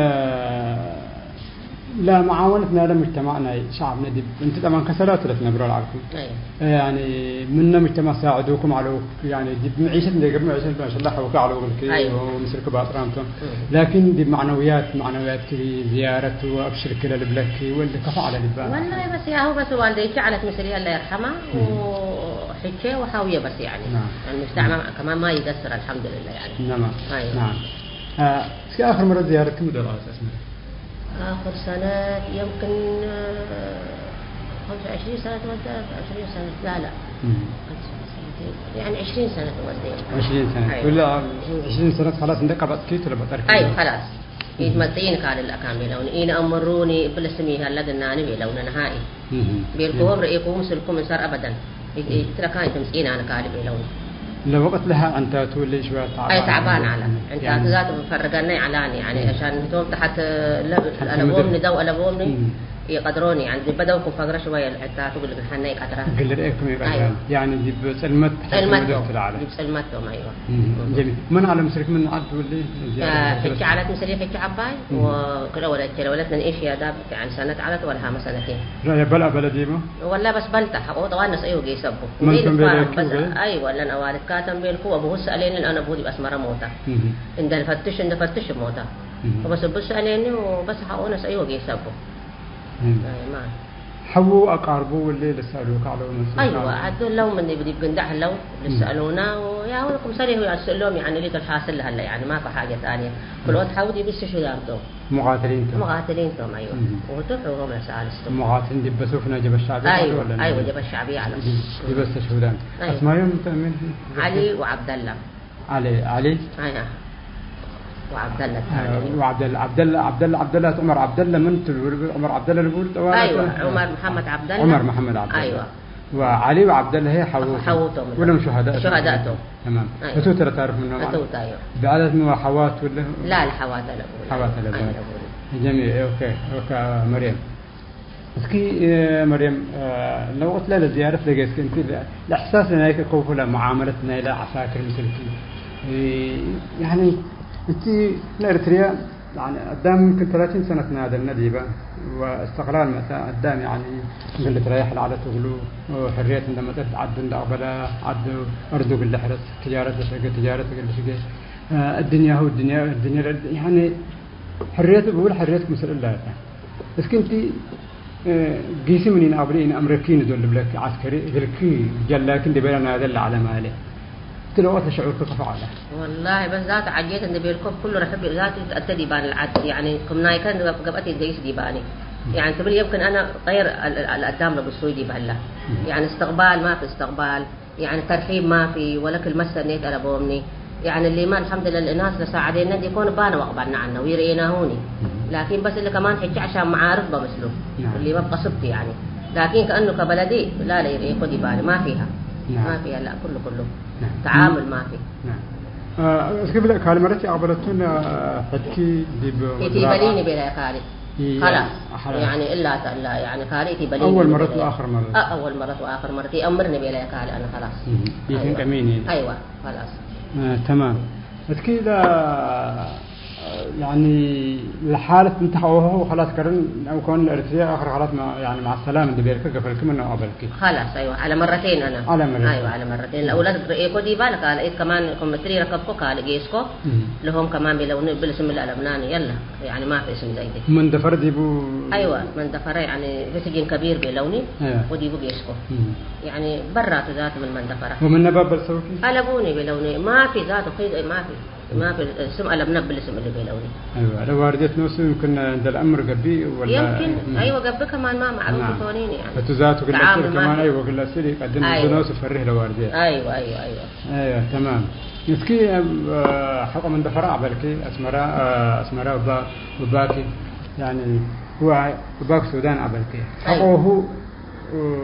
ለመዓወነት ናይለ ሙጅተማዕ ናይ ሸዐብነ ዲብ እንቲ ጠማን ከሰላት ለትነብሮ ለዐልኩም። አይ። ያኒ ምነ ሙጅተማዕ ሳዕዱኩም ዐለው፣ ያኒ ዲብ መዒሸት እንዴ ገብእ መዒሸት ማሻአላህ ሐውከ ዐለው እግልኪ አይወ። ወምስልክ ባጥራም ቶም። እም። ላኪን ዲብ መዕነውያት፣ መዕነውያትኪ ዝያረት ወአብሽርኪ ለልብለኪ ወልድ ከፎ ዐለ ዲባ። ወላሂ በስ ያሁ በስ ዋልደይኪ ዐለት ምስልየ አላህ ይርሐማ እም። ወሕቼ ወሐውየ በስ ያኒ። ናም። አልሙጅተማዕ ከማን ማ ይገስር አልሐምዱሊላህ ያኒ። ናም። አይወ። ናም። አ፣ እስኪ አክር መረ ዝያረትኪ ምንዶ ለዐለት አስመረ? آخر سنة يمكن، آه، خمسة وعشرين سنة تودى، عشرين سنة، لا، لا. مم. خمسة وعشرين سنة، يعني عشرين سنة تودى. عشرين سنة. أيوة. ولا عشرين سنة خلاص انت قبضت كيت ولا بطل كيت؟ أيوة، خلاص. مم. إيه، متين قال لك كامل. إن أمروني بالاسمي هلا قلنا أنا بيلون نهائي. مم. بيركوهم مم. رئيكم سلكم إنسار أبدًا. እ-፣ እትረካን ትምጽኢን አነ ካልእ ቤለውኒ። ለወቅት ለሀ ዕንታቱ እሊ ሽወየ ተዕባን አይ፣ ተዕባን አለ። አለ። ዕንታቱ ያኒ ዛት ፈርገነ ይዐላኒ፣ ያኒ እም። አሻን ህቶም ተሐት ለብ-፣ ሐት አለቦምኒ፣ ምድር። ደው አለቦምኒ፣ እም። ኢቀድሮኒ፣ ያኒ ዲበ ደው ክም ፈግረ ሽወየ ዕንታቱ እግል ግርሐነ ኢቀድራ። እግል ርእየኩም ኢቀድራ። አይወ። ያኒ ዲብ ጽልመት ተሐት ጽልመት ምድር ቶም፣ ትለዓለ። ዲብ ጽልመት ቶም፣ አይወ። እም። እም። ጀሚል። ምን አለ ምስልክ ምን ዐድ ትውልድ? አ፣ ዚያረት ፍቼ ዐለት ምስሌ ፍቼ ዐባይ፣ እም። ወክልኤ ወለት ቼለ ወለት ምን ኢሽ ያዳብ፣ ያኒ ሰነት ዐለት ወለሃመ ሰነቴን። ረ-፣ በልአ በለዲመ? ወላ በስ በልጠ ሐቆ ጠዋን ነስአዩ ጌሰ እቡ። መን እንዴ ቶም ልትፋረም ቤለኪ በስ፣ ወገን? አይ ወለን አዋልድ ካተም ቤልኩ ወብሁ ሰአሌኒ ለአነ ብሁ ዲብ አስመረ ሞተ። እህ። እንደ ልፈትሽ፣ እንደ ፈትሽ ሞተ። እህ። ወበስ እቡ ሰአሌኒ ወበስ ሐቆ ነስአዩ ጌሰ እቡ። እህ። አይ ማ። ሐዉ አቃርቡ ወሌ ልሰአሉከ ዐለው መስኡል አይወ፣ ካሉ። ዐዱ ለው ምን ዲብ፣ ዲብ ግንዳዕ ህለው እህ። ልሰአሉና ወያው ክምሰል ይሁ አስእሎም ያኒ ሊክ አልሓስል ለሀለ ያኒ ማፊ ሓጀት ታንየ። ክልኦት ሐዉ ዲብ እስትሽሃድ ቶም። ሙቃትሊን ቶም። ሙቃትሊን ቶም፣ አይወ። እም። ወቱ ሕሮም ለሰአልስቱ። ሙቃትሊን ዲበ ሱፍ ናይ ጀበሽ ሸዕቢ አይወ፣ ወለ ናይ አይወ፣ ጀበሽ ሸዕቢ አለ። ዲ-፣ ዲበ እስትሽሁዳን። አይወ። አስማዮም ተ ምን? ዓሊ ወዓብደላ። ዓሊ፣ ዓሊ? አያ። ወዓብደላ አ፣ ተዓሊ። ወዓብደላ፣ ዓብደላ፣ ዓብደላ፣ ዓብደላ ዑመር ዓብደላ ምን ትብል? ዑመር ዓብደላ ልቡል ጠዋላ አይወ፣ ተ-፣ ዑመር መሐመድ ዓብደላ። ዑመር መሐመድ ዓብደላ። አይወ። ወዓሊ ወዓብደላ ህይ ሐውቶም። ሐውቶም። ወለም ሹሀዳእ ሹሀዳእ ቶም። ተማም። አይ። እቱ ተረ ታርፍ ምኖም አለ? እቱ ታዮ። ብዕለት ምን ሐዋት ወለ? ላ፣ ለሐዋት አለቡ። ሐዋት አለቡ። አለቡ። ጀሚል፣ ኦኬ፣ ኦኬ፣ መርየም። እስኪ፣ እ፣ መርየም፣ እ፣ ለወቅት ለዝያረት ለገስክ እንቲ ለእሕሳስ ናይከ ከውፉ ለመዓመለት ናይለ ዐሳክር ምስልኪ። እ፣ ያኒ፣ እንቲ ለኤርትርያ ያኒ፣ አዳም ይምክን ተላቲን ሰነት ናደልነ ዲበ፣ ወእስትቅላል መጸ፣ አዳም ያኒ፣ እግል ልትረየሕ ለዐለት እግሉ፣ ሕርየት እንደ መጸት፣ ዐዱ እንደ አቅበለ፣ ዐዱ፣ አርዱ እግል ልሕረስ፣ ትጃረት ለሸገ፣ ትጃረት እግል ልሽገ፣ እድንያሁ፣ እድንያ፣ እድንያ ለእድ-፣ ያኒ፣ ሕርየት እግል ሕርየት ክምሰል እላ እተ። እስኪ እንቲ፣ እ፣ ጊሲ ምን ኢነአብሌ ኢነአምረኪ ንዶል ልብለኪ ዐስከሪ እግልኪ ጀላኪ እንዴ ቤለ ናደል ለዐለ ማሌ። እት ለወቅት ለሸዑርኪ ከፎ ዐለ? ወላሂ በስ ዛት ዐጄት እንዴ ቤልኮ ኩሉ ረሕብ ዛት ተአተ ዲባን ለዐድ፣ ያኒ ክም ናይከ እንዴ ገብአት ይትገይስ ዲባኒ። يعني تبل يمكن أنا طير ال-، ال-، الأدام لو بالسويدي بهلا. يعني استقبال، ما في استقبال، يعني ترحيب ما في، ولا كلمة سنيت على بومني. يعني اللي ما الحمد لله الناس لساعدين ندي كون بانا وقبلنا عنه ويرينا هوني. لكن بس اللي كمان حج عشان معارف بمثله. نعم. اللي ما بقصبت يعني. لكن كأنه كبلدي لا، لا يريكو دي بالي، ما فيها. نعم. ما فيها، لا، كله، كله. نعم. تعامل ما في. نعم. آه، እስኪ ብለ-፣ ካልእ መረት ይአቅበለቱን፣ አ፣ ሕድኪ ዲብ ኢቲ ወድራብ በሊኒ ቤለ ካሊ። ይ-፣ ከላስ። ሐላል። ያኒ እላ ተላ፣ ያኒ ካሊ ኢቲ በሊኒ አወል ቤለ። መረት ወአክር መረት። አ፣ አወል መረት ወአክር መረት። ይአምርኒ ቤለ ካሊ አነ ከላስ። እህ፣ ይህን አይዋ። ቀሚኒ። አይዋ፣ ከላስ። አ፣ ተማም። እስኪ ለ-፣ ያኒ ለሓለት እንተ ሐወሁ ከላስ ከርን አው ከውን ለኤርትርያ አክር ሓላት ማ-፣ ያኒ መዐ ሰላም እንዴ ቤልከ ገፈልክ ምነው አበልክ። ከላስ፣ አይዋ፣ ዐለ መረቴን አነ። ዐለ መረቴን። አይዋ፣ ዐለ መረቴን። ለአውላድ ርኤኮ ዲባ ለካለ ኢት ከማን ኮመትሪ ረከብኮ ካለ ጌስኮ እህ። ለሆም ከማን ቤለውኒ እብል ስም ለአለምናኒ የለ፣ ያኒ ማፊ ስም ዘይዴ። መንደፈር ዲቡ። አይዋ፣ መንደፈረ ያኒ ፊ ስጅን ከቢር ቤለውኒ አይዋ። ወዲቡ ጌስኮ። እህ። ያኒ በራቱ ዛት ምን መንደፈረ። ወምን ነባበል ሰውኪ? አለቡኒ ቤለውኒ ማፊ ዛቱ ኺ-፣ ማፊ። ما في اسم ألم نبل اسم اللي بيلوني. አይዋ፣ ለዋርድየት ኖሱ ይምክን እንደ ለአምር ገቢ ወላ? يمكن، እም። አይወ፣ ገቢ ከማን ማ ማዕሩፍ ናም። ቶኒኒ፣ ያኒ። እቱ ዛቱ ግለስል ተዓሙል ከማን ማፊ። አይወ፣ ግለስል ይቀድም አይዋ። ብኖሱ ፈርህ ለዋርድየት። አይዋ፣ አይዋ፣ አይዋ። አይዋ፣ ተማም። እስኪ፣ አ፣ ሐቆ መንደፈራ አበልኪ፣ አስመራ፣ አ፣ አስመራ ወባ-፣ ወባኪ፣ ያኒ፣ ሁዋ ወባክ ሱዳን አበልኪ። አይዋ። ሐቆሁ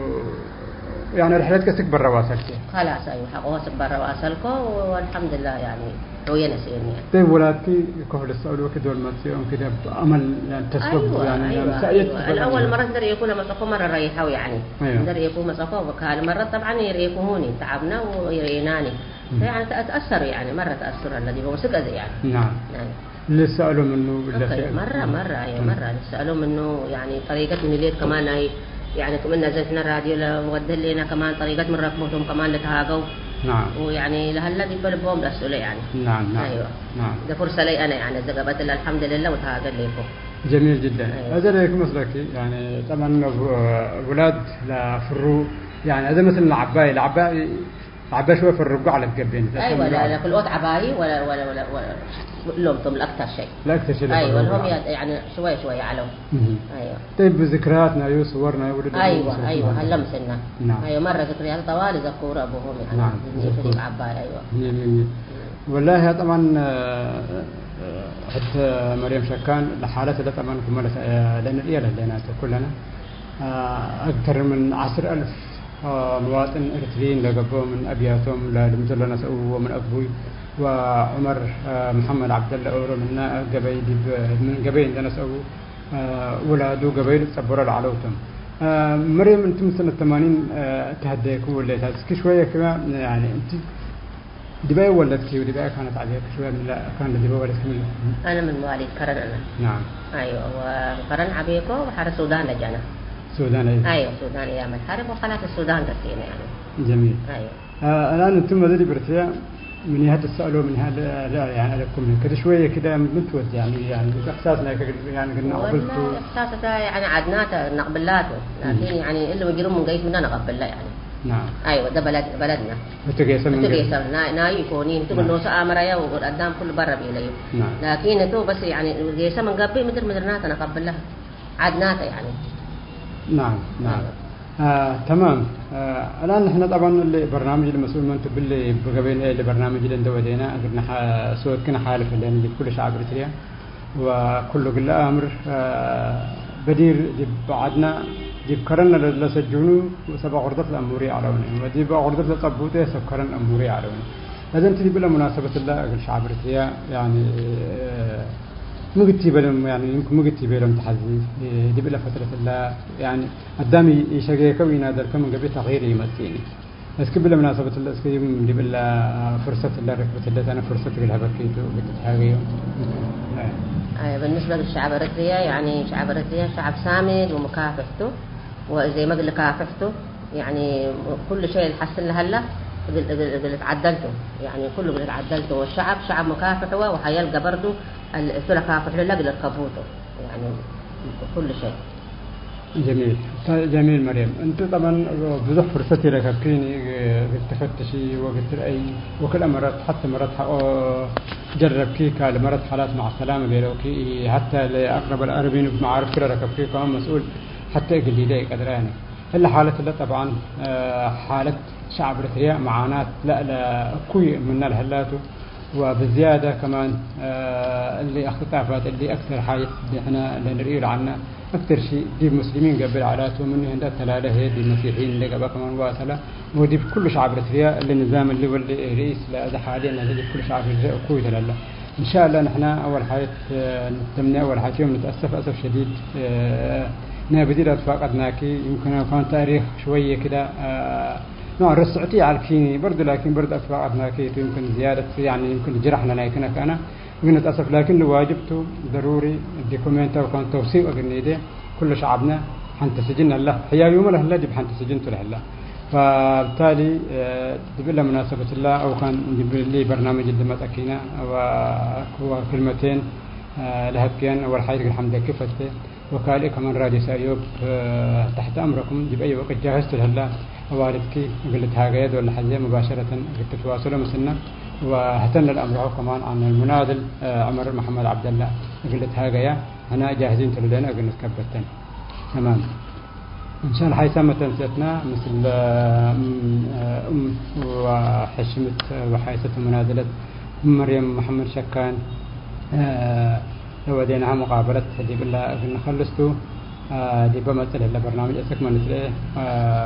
ያኒ ርሕለት ከስክ በረ ዋሰልከ? ከላስ፣ አይወ፣ ሐቆ ስክ በረ ዋሰልኮ፣ ወአልሐምዱሊላህ፣ ያኒ፣ ሆየ ነስኤኒ። ጠይብ፣ ወላድኪ ከፍ ልሰአሉኪ ዶል መጽኦም ክደ አመል፣ ያኒ፣ ተስፈ፣ አይወ፣ ያኒ፣ አይወ፣ ያኒ፣ ሰእየት አይወ። ትበል አልአወል አመል። መረት እንደ ርኤኩ ለመጸኮ መረ ረይሐው፣ ያኒ። አይወ። እንደ ርኤኩ መጸኮ፣ ካልእ መረት ጠብዓን ይርኤኩ ሁኒ፣ ተዓብነ ወይርኤናኒ። እም። ያኒ፣ ተአትአሰሩ፣ ያኒ፣ መረ ተአስሩ አለዚ በው ስክ አዜ፣ ያኒ። ናም። ናም። ልሰአሎ ምኑ እለ ኦኬ፣ ፊዕል። መራ፣ እም። መራ፣ አየ፣ እም። መራ ልሰአሎ ምኑ፣ ያኒ፣ ጠሪቀት ምን ሌት ከማን ናይ፣ ያኒ፣ ክም እነ ዘንሕነ ራድዮ ለወደሌና ከማን ጠሪቀት ምን ረክቦቶም ከማን ለተሃገው። ናም። ወያኒ፣ ለሀላ ዲበ ልቦም ለአስኡለ፣ ያኒ። ናም፣ ናም። አይዋ። ናም። እዘ ፉርሰ ለይ አነ፣ ያኒ፣ እዘ ገብአት እለ አልሐምድልላህ ወተሃገ ሌኮ። ጀሚል ጅደን። አይዋ። አዜ ለይኩ መስለኪ፣ ያኒ፣ ጠብዐን፣ ውላድ ለፍሩ፣ ያኒ፣ አዜ መስል ለዐባይ፣ ለዐባይ ዐባይ ሽወይ ፈርጎ ዐለት ገብኤን። አይወ፣ ለ-፣ ለክልኦት ዐባይ ወለ-፣ ወለ-፣ ወለ-፣ ወለ-፣ እሎም ቶም ለአክተር ሸይ። ለአክተር ሸይ አይወ፣ ለፈርጎ ለሆም ዐለት። ያ-፣ ያኒ ሽወይ ሽወይ ዐለው። እህ። አይወ። ጠይብ፣ ዝክርያት ናዩ፣ ስወር ናዩ፣ ወደ አይወ፣ ምስል አይወ፣ ማለት ሀለ ነው። ምስልና። ናም። አይወ፣ መረ ዝክርያት ጠዋል ይዘክሩ አቡሆም፣ ያኒ፣ ናም፣ እኒ ይዘክሩ። ፍሪቅ ዐባይ፣ አይወ። እህ፣ እህ፣ እህ። ወላሂ፣ ያ ጠብዓን፣ እ፣ እ፣ ሕት መርየም ሸካን ለሓለት ለጠብዓን ክመ ለተ-፣ ለንርእየ ለህሌናተ ኩለነ። አ፣ አክተር ምን ዐስር አልፍ፣ አ፣ መዋጥን ኤርትርይን ለገብኦ ምን አብያቶም ለልምዞ ለነስአው ወምን አግቡይ ወዑመር፣ አ፣ መሐመድ ዐብደለ ኦሮ ምነ ገበይ ዲብ፣ ምን ገበይ እንደ ነስአው፣ አ፣ ውላዱ ገበዩ ልትጸበሮ ለዐለው ቶም። አ፣ መርየም፣ እንቲ ምን ሰነት ተማኒን፣ አ፣ ተሀደየክሙ ወሌታት፣ እስኪ ሽወየ ክመ፣ ያኒ፣ እንቲ ዲባይ ወለድኪ ወዲባይ ካነት ዐቤኪ ሽወየ ምን ለአካን ለዲበ ወለድኪ ምን? አነ ምን መዋሊድ ከረን አነ። ናም። አይወ፣ ወከረን ዐቤኮ ወሐረ ሱዳን ለጀነ። ሱዳን፣ አይወ። አይወ፣ ሱዳን እያም አልሐርብ ወኸላስ ሱዳን ገሴነ ያኒ። ጀሚል። አይወ። አ፣ አልአን እንቱም መዘዲ ብርትያ ምን ያህል ትሰአሎ ምን ያህል ለ-፣ ለ-፣ ያኒ አለኩም ከዲ ሽወየ ክደ ምን ትወድ ያኒ፣ ያኒ እሕሳስ ናይ ከግል ያኒ ግና ወላ አቅብልቱ። እሕሳስ እተ ያኒ ዐድናተ ነቅብላቱ። ላኪን እም። ያኒ እሊ ምጅሩም ምን ገይስ ምና ነቀብላ ያኒ። ናም። አይወ፣ ደ በለድ-፣ በለድና። እቱ ጌሰ ምን እቱ ገ- ጌሰ፣ ና-፣ ናዩ ኢኮኒ፣ እንቱ ናም። ግኖሰ አመራያ ወጎድ አዳም ኩሉ በረ ቤለዩ። ናም። ላኪን እቱ በስ፣ ያኒ፣ ጌሰ ምን ገብእ ምድር ምድርናተ ነቀብላ። ዐድናተ፣ ያኒ። ናም፣ ናም። አይወ። አ፣ ተማም። አ፣ አልአን ንሕነ ጠብዓን እሊ በርናምጅ ለመስኡል መን ቱ ብሊ ብገበይን እሊ በርናምጅ ለእንደ ወዴና፣ እግል ነሐ-፣ ሶትኪ ነሓልፍ ህሌነ ዲብ ኩሉ ሸዐብ ኤሪትርያ። ወኩሉ እግል ለአምር፣ አ፣ በዲር ዲብ ዐድና፣ ዲብ ከረን ለሰጁኑ ሰብ አቁርደት ለአሙሪ ዐለውኒ፣ ወዲብ አቁርደት ለጸቡጤ ሰብ ከረን አሙሪ ዐለውኒ። ለዘን ዲብለ ሙናሰበት እለ እግል ሸዐብ ኤሪትርያ፣ ያኒ፣ አ፣ ምግት ይበለም፣ ያኒ፣ ምግት ይበለም ተሐዚ፣ ዲብለ ፈትረት እለ፣ ያኒ፣ አዳም ኢሸጌከ ወኢናደርከ ምን ገብእ ተግይር ኢመጽእኒ። እስክ ብለ ምናሰበት እለ፣ እስክ ዲብለ ፍርሰት እለ ርክብት እለ፣ ተነ ፍርሰት እግል ሀበኪ ቱ፣ እግል ትትሃገዩ። አይ፣ ብንስበ ለሸዐብ ኤረትርየ፣ ያኒ ሸዐብ ኤረትርየ ሸዐብ ሳምድ ወሙካፍሕ ቱ፣ ወእዜ መግል ካፍሕ ቱ፣ ያኒ ኩሉ ሸይ ለሐስል ለሀላ እግል፣ እግል፣ እግል ልትዓደል ቱ፣ ያኒ ኩሉ እግል ልትዓደል ቱ፣ ወሸዐብ ሸዐብ ሙካፍሕ ወ-፣ ወሐየል ገበር ቱ፣ እቱ ለካፍሕ ለለ እግል ልርከቡ ቱ፣ ያኒ ኩሉ ሸይ። ጀሚል፣ ተ-፣ ጀሚል መርየም፣ እንቲ ጠበን ብዙሕ ፍርሰት ኢረከብኪኒ፣ እግል ትፈትሺ ወእግል ትርአዪ፣ ወክልኤ መረት፣ ሐቲ መረት ሐቆ ጀረብኪ፣ ካልእ መረት ሓላት መዐ ሰላመ ቤለውኪ፣ ሐተ ለአቅረበ ለአርቢን እብ መዓርፍ ክለ ረከብኪ፣ ከማን መስኡል ሐተ እግል ሊደ ኢቀድረ። ያኒ እለ ሓለት እለ ጠብዓን፣ እ፣ ሓለት ሸዕብ ኤረትርያ መዓናት ለእለ እኩይ ምነ ለህላቱ፣ ወብዝያደ ከማን፣ እ፣ እሊ እክትጣፋት እሊ አክተር ሓይት ንሕነ ለንርእዩ ለዐልነ። አክተር ሺ ዲብ ሙስሊሚን ገብእ ለዐላቱ፣ ምኑ ህንደ ተላለ ህዬ ዲብ መሲሕይን እንዴ ገብአ ከማን ዋሰለ። ወዲብ ኩሉ ሸዕብ ኤረትርያ እሊ ንዛም እሊ ወሊ ርኢስ ለአዜ ሓልየን ለህለ ዲብ ኩሉ ሸዕብ ኤረትርያ እኩይ ተለለ። እንሻአላህ ንሕነ አወል ሓየት፣ እ፣ ንተምኔ አወል ሓየት ዮም ንትአሰፍ አሰፍ ሸዲድ፣ እ፣ ናይ በዲር አትፋቀድናኪ። ይምክን አኳን ታሪክ ሽወየ ክዳ፣ እ፣ ኖዕ ረስዕቲ ይዐልኪኒ በርዱ፣ ላኪን በርዱ አትፋቀድናኪ ቱ። ይምክን ዝያደት ያኒ ይምክን ጅረሕ ለናይክነ ከአነ እግል ንትአሰፍ፣ ላኪን ዋጅብ ቱ፣ ደሩሪ ዶኩሜንት አው ካን ተውሲቅ እግል ኒዴ። ኩሉ ሸዐብነ ሐንቲ ስጅን ለህለ፣ ሕያዩመ ለህለ ዲብ ሐንቲ ስጅን ቱ ለህለ። ፈብታሊ፣ እ፣ ዲብ እለ ሙናሰበት እለ አው ካን ዲብ እሊ በርናምጅ እሊ መጸኪነ ወ-፣ ወክልመቴን፣ እ፣ ለሀብክየን ወልሓይት እግል ሐምደኪ ፈቴ። ወካልእ ከማን ራድዮ ሰእዮብ፣ እ፣ ተሕተ አምረኩም ዲብ አይ ወቅት ጃህዝ ቱ ለህለ። አዋልድኪ እግል ልትሃገየ ዶል ለሐዜ ሙባሸረተን እግል ትትዋሰሎ ምስልነ። ወህተነ ለአምረሆ ከማን አን ሙናድል፣ እ፣ ዑመር መሐመድ ዐብደላ እግል ልትሃገየ። ሕነ ጃህዚን ቱ ለህሌነ እግል ንትከበተን። ተማም። እንሻል ሐይሰ መተንሴትና ምስል እም፣ እም ወሕሽምት ወሐይሰት ሙናደለት እም መርየም መሐመድ ሸካን፣ እ፣ ለወዴናሀ ሙቃበለት ዲብላ እግል ንከልስቱ፣ እ፣ ዲበ መጽእ ለህለ በርናምጅ አሰክ መንስሌ፣ እ፣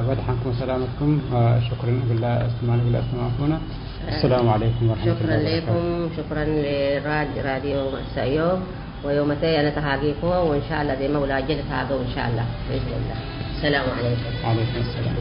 ወደሐንኩም ወሰላመትኩም፣ እ፣ ሽክርን እግለ እስትማል እግለ አስተማዕኩነ። አሰላሙ ዐለይኩም ወረሕመቱላሂ ወበረካቱ። ሹክረን ሌኩም፣ ሹክረን ሌራድ-፣ ራድዮ መሰእዮ። ወዮመተ አነ ተሃጌኮ፣ ወእንሻአላህ ዴመ ውላጄ ልትሃገው እንሻአላህ ብኢዝኒላህ። ሰላሙ ዐለይኩም። ወዐለይኩም ሰላም።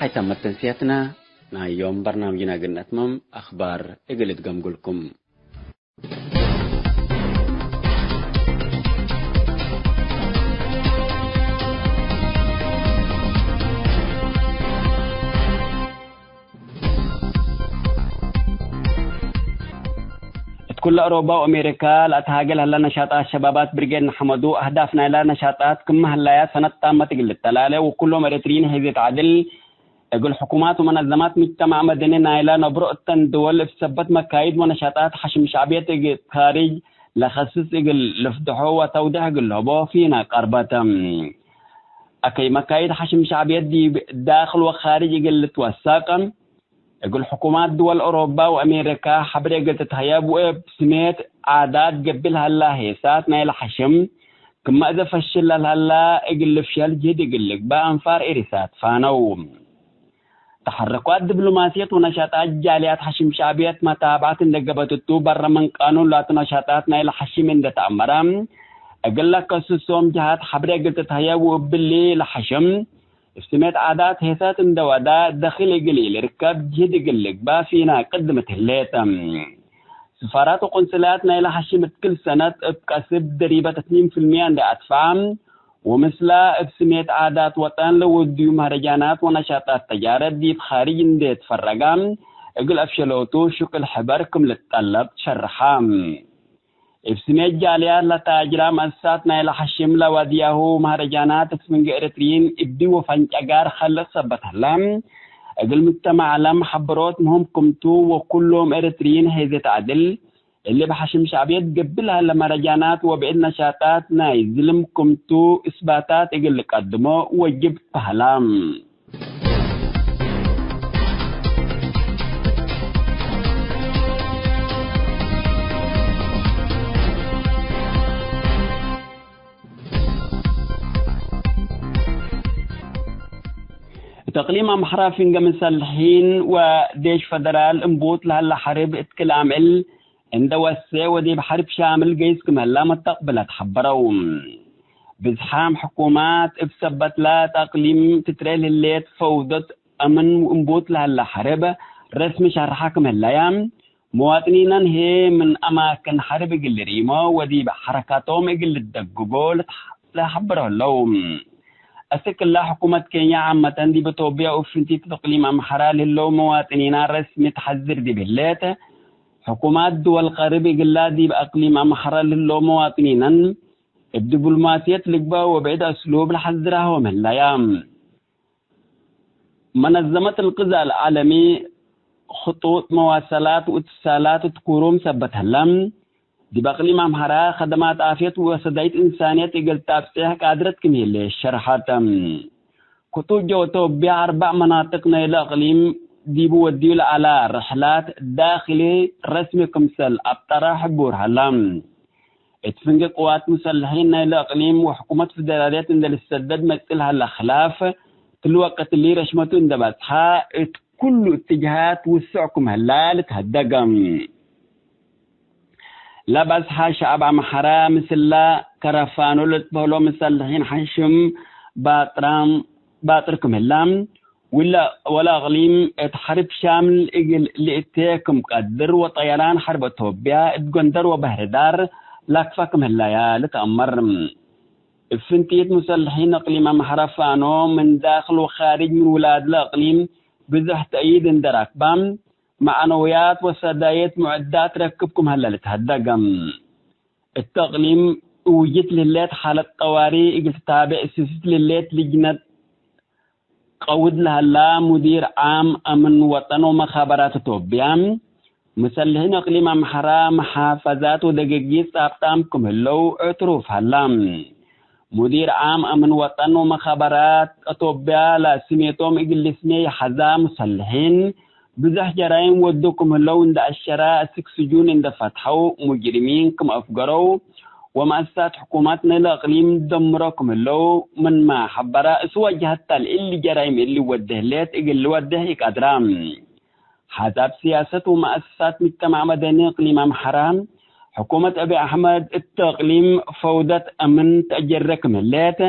ሀይ ተመት ተንስያትና ናይ ዮም በርናምጅና እግል ነትመም አኽባር እግል እትገምጉልኩም። እት ኩለ አውሮፓ ወአሜሪካ ለአትሃገል ሀላ ነሻጣት ሸባባት ብርጌድ ንሐመዱ፣ አህዳፍ ናይላ ነሻጣት ክመ ሀላያት ሰነት ታመት እግል ልተላለ፣ ወኩሎም ኤረትርዪን ሔዜት ዐድል እግል ሕኩማት ወመነዘማት ምጅተማዕ መደኒ ናይላ ነብሮ እተን ድወል እብ ሰበት መካይድ ወነሻጣት ሐሽም ሸዕብየት እግል ካርጅ ለከስስ እግል ልፍድሖ ወተውዴሕ እግል ልህቦ ፊነ ቀርበት። አከይ መካይድ ሐሽም ሸዕብየት ዲብ ዳክል ወካርጅ እግል ልትወሰቅ፣ እግል ሕኩማት ድወል ኦሮባ ወአሜሪካ ሐብሬ እግል ትትሀየብ ወእብ ስሜት ዓዳት ገብእ ለሀላ ሄሳት ናይለ ሐሽም ክመ እዘ ፈሽል ለልሀላ እግል ልፍሸል ጅህድ እግል ልግበእ አንፋር ኤሪሳት ፋነው። ተሐረኳት ድብሎማስየት ወነሻጣት ጃልያት ሐሽም ሸዕብየት መታብዐት እንዴ ገበት እቱ፣ በረ ምን ቃኑን ላቱ ነሻጣት ናይለ ሐሽም እንዴ ተአመረ፣ እግል ለከስሶም ጀሃት ሐብሬ እግል ትትሀየብ ወእብሊ ለሐሽም እብ ስሜት ዓዳት ሄሳት እንዴ ወዳ ደኪል እግል ኢልርከብ ጅህድ እግል ልግበእ ፊነ ቅድመት ህሌት። ስፋራት ወቆንስላት ናይለ ሐሽም እት ክል ሰነት እብ ቀስብ ደሪበት እትኒን ፍልምየ እንዴ አትፈዐ፣ ወምስላ እብ ስሜት ዓዳት ወጠን ለወድዩ መህረጃናት ወነሻጣት ተጃረት ዲብ ካርጅ እንዴ ትፈረገ፣ እግል አፍሸሎቱ ሽቅል ሕበር ክም ልትጠለብ ሸርሐ። እብ ስሜት ጃልያት ለታጅራ መአሰሳት ናይለ ሐሽም ለወድያሁ መህረጃናት እት ፍንጌ ኤረትርዪን እቢ ወፈንጨጋር ከልቅ ሰበት ሀላ፣ እግል ምጅተማዕ ዐለም ሐበሮት ምህም ክምቱ፣ ወኩሎም ኤረትርዪን ሔዜት ዐድል እሊ እብ ሐሽም ሸዕብየት ገብእ ለሀለ መረጃናት ወብዕድ ነሻጣት ናይ ዝልም ክምቱ እስባታት እግል ልቀድሞ ወጅብ ተሀላ። እት እቅሊም አምሐራ ፍንገ ምሰልሒን ወዴሽ ፈደራል እምቡጥ ለሀለ ሐርብ እት ክል አምዕል እንደ ወሴ ወዲብ ሐርብ ሻምል ገይስ ክም ህላ መተቅብለት ሐበረው። ብዝሓም ሕኩማት እብ ሰበትላ እት አቅሊም ትትረኤ ለህሌት ፈውደት አምን እምቡጥ ለሀለ ሐርብ ረስሚ ሸርሐ ክም ህለያ፣ መዋጥኒናን ህዬ ምን አማክን ሐርብ እግል ልሪሞ ወዲብ ሐረካቶም እግል ልደግጎ ለሐብሮ ህለው። አስክ እላ ሕኩመት ኬንያ ዓመተን ዲብ ቶብያ ወእብ ፍንቲት እቅሊም አምሐራ ለህለው መዋጥኒና ረስሚ ተሐዝር ዲብ ህሌት፣ ሕኩማት ድወል ቀርብ እግላ ዲብ አቅሊም አምሐራ ለህለው መዋጥኒናን እብ ዲብሎማስየት ልግበእ ወብዕድ አስሉብ ለሐዝራሆም ህለያ። መነዘመት እልቅዛእ አልዓለሚ፣ ክጡጥ መዋሰላት ወእትሳላት እት ኩሩም ሰበት ህለ፣ ዲብ አቅሊም አምሐራ ከደማት ዓፍየት ወሰዳይት እንሳንየት እግል ታብጼሕ ቃድረት ክም ህሌ ሸርሐት። ክጡጥ ጀው ቶብያ አርበዕ መናጥቅ ናይለ አቅሊም ዲቡ ወድዩ ለዐላ ርሕላት ዳክሊ ረስሚ ክምሰል አብጠረ ሕቡር ሀላ። እት ፍንጌ ቅዋት ሙሰልሒን ናይለ እቅሊም ወሕኩመት ፍደራልየት እንዴ ልሰደድ መጽእ ለሀለ ክላፍ፣ ክል ወቅት እሊ ረሽመቱ እንዴ በጽሐ፣ እት ኩሉ እትጅሃት ውሱዕ ክም ህላ ልትሀደገ። ለበጽሐ ሸዐብ አምሐራ ምስላ ከረፋኖ ለትበህሎ ሙሰልሒን ሐሽም ባጥራም፣ ባጥር ክም ህላ፣ ውለ-፣ ወለ እቅሊም እት ሐርብ ሻምል እግል ልእቴ ክም ቀድር ወጠየራን ሐርብ ቶብያ እት ጎንደር ወበህር ዳር ለክፈ ክም ህለያ ልትአመር። እብ ፍንቲት ሙሰልሒን እቅሊም አምሐራ ፋኖ ምን ዳክል ወካርጅ ምን ውላድለ እቅሊም ብዞሕ ተእይድ እንዴ ረክበ፣ መዕነውያት ወሰዳየት ሙዕዳት ረክብ ክም ህለ ልትሀደገ። እት እቅሊም እውጅት ለህሌት ሓለት ጠዋሪ እግል ትታቤዕ ስስት ለህሌት ልጅነት ቀውድ ለሀላ ሙዲር ዓም አምን ወጠን ወመኻበራት እቶብያ፣ ሙሰልሒን እቅሊም አምሐራ መሓፈዛት ወደገጊት ጻብጣም ክም ህለው እዕትሩፍ ሀላ። ሙዲር ዓም አምን ወጠን ወመኻበራት እቶብያ ለስሜቶም እግል ልስሜ ይሐዛ ሙሰልሒን፣ ብዞሕ ጀራይም ወዱ ክም ህለው እንደ አሸራ፣ አስክ ስጁን እንደ ፈትሐው፣ ሙጅሪሚን ክም አፍገረው፣ ወመአሰሳት ሕኩማት ናይለ እቅሊም ደምሮ ክም ህለው ምንመ ሐበረ፣ እሱ ወጀሀት ተ ለእሊ ጀራይም እሊ ወዴ ህሌት እግል ልወዴሕ ኢቀድራ። ሐሳብ ስያሰት ወመአሰሳት ምጅተማዕ መደኒ እቅሊም አምሐራ፣ ሕኩመት አቢ አሕመድ እት እቅሊም ፈውደት አምን ተአጀረ ክም ህሌት፣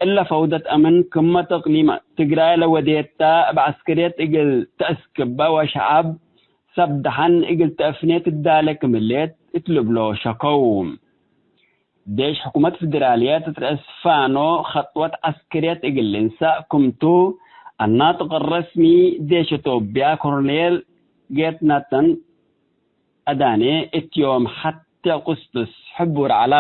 እለ ፈውደት አምን ክመ ተቅሊም ትግራይ ለወዴታ እብ ዐስክርየት እግል ተአስክበ ወሸዐብ ሰብ ደሐን እግል ተአፍኔ ትዳለ ክም ህሌት እት ልብሎ ሸከው። ዴሽ ሕኩመት ፍድራልየት እት ረአስ ፋኖ ኸጥወት ዐስክርየት እግል ልንሳእ ክምቱ፣ አናጥቅ ረስሚ ዴሽ ኢትዮጵያ ኮሎኔል ጌትነተን አዳኔ እት ዮም ሐቴ አቁስጥስ ሕቡር ዐለ።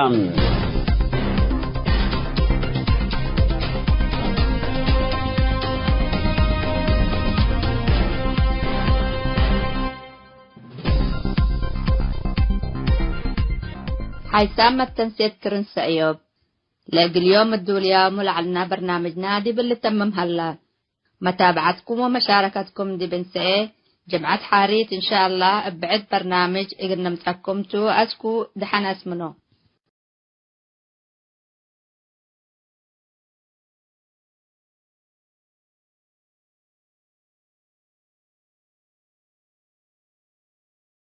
ሓይሳም መተንሴት ክርን ሰእዮብ። ለእግል ዮም እዱልያሙ ለዐልና በርናምጅና ዲብ ልተምም ሀላ። መታብዐትኩም ወመሻረከትኩም ዲብ እንሰኤ ጅምዐት ሓሪት እንሻአላህ እብ ብዕድ በርናምጅ እግል ንምጸኩም ቱ። አስኩ ደሐን አስምኖ።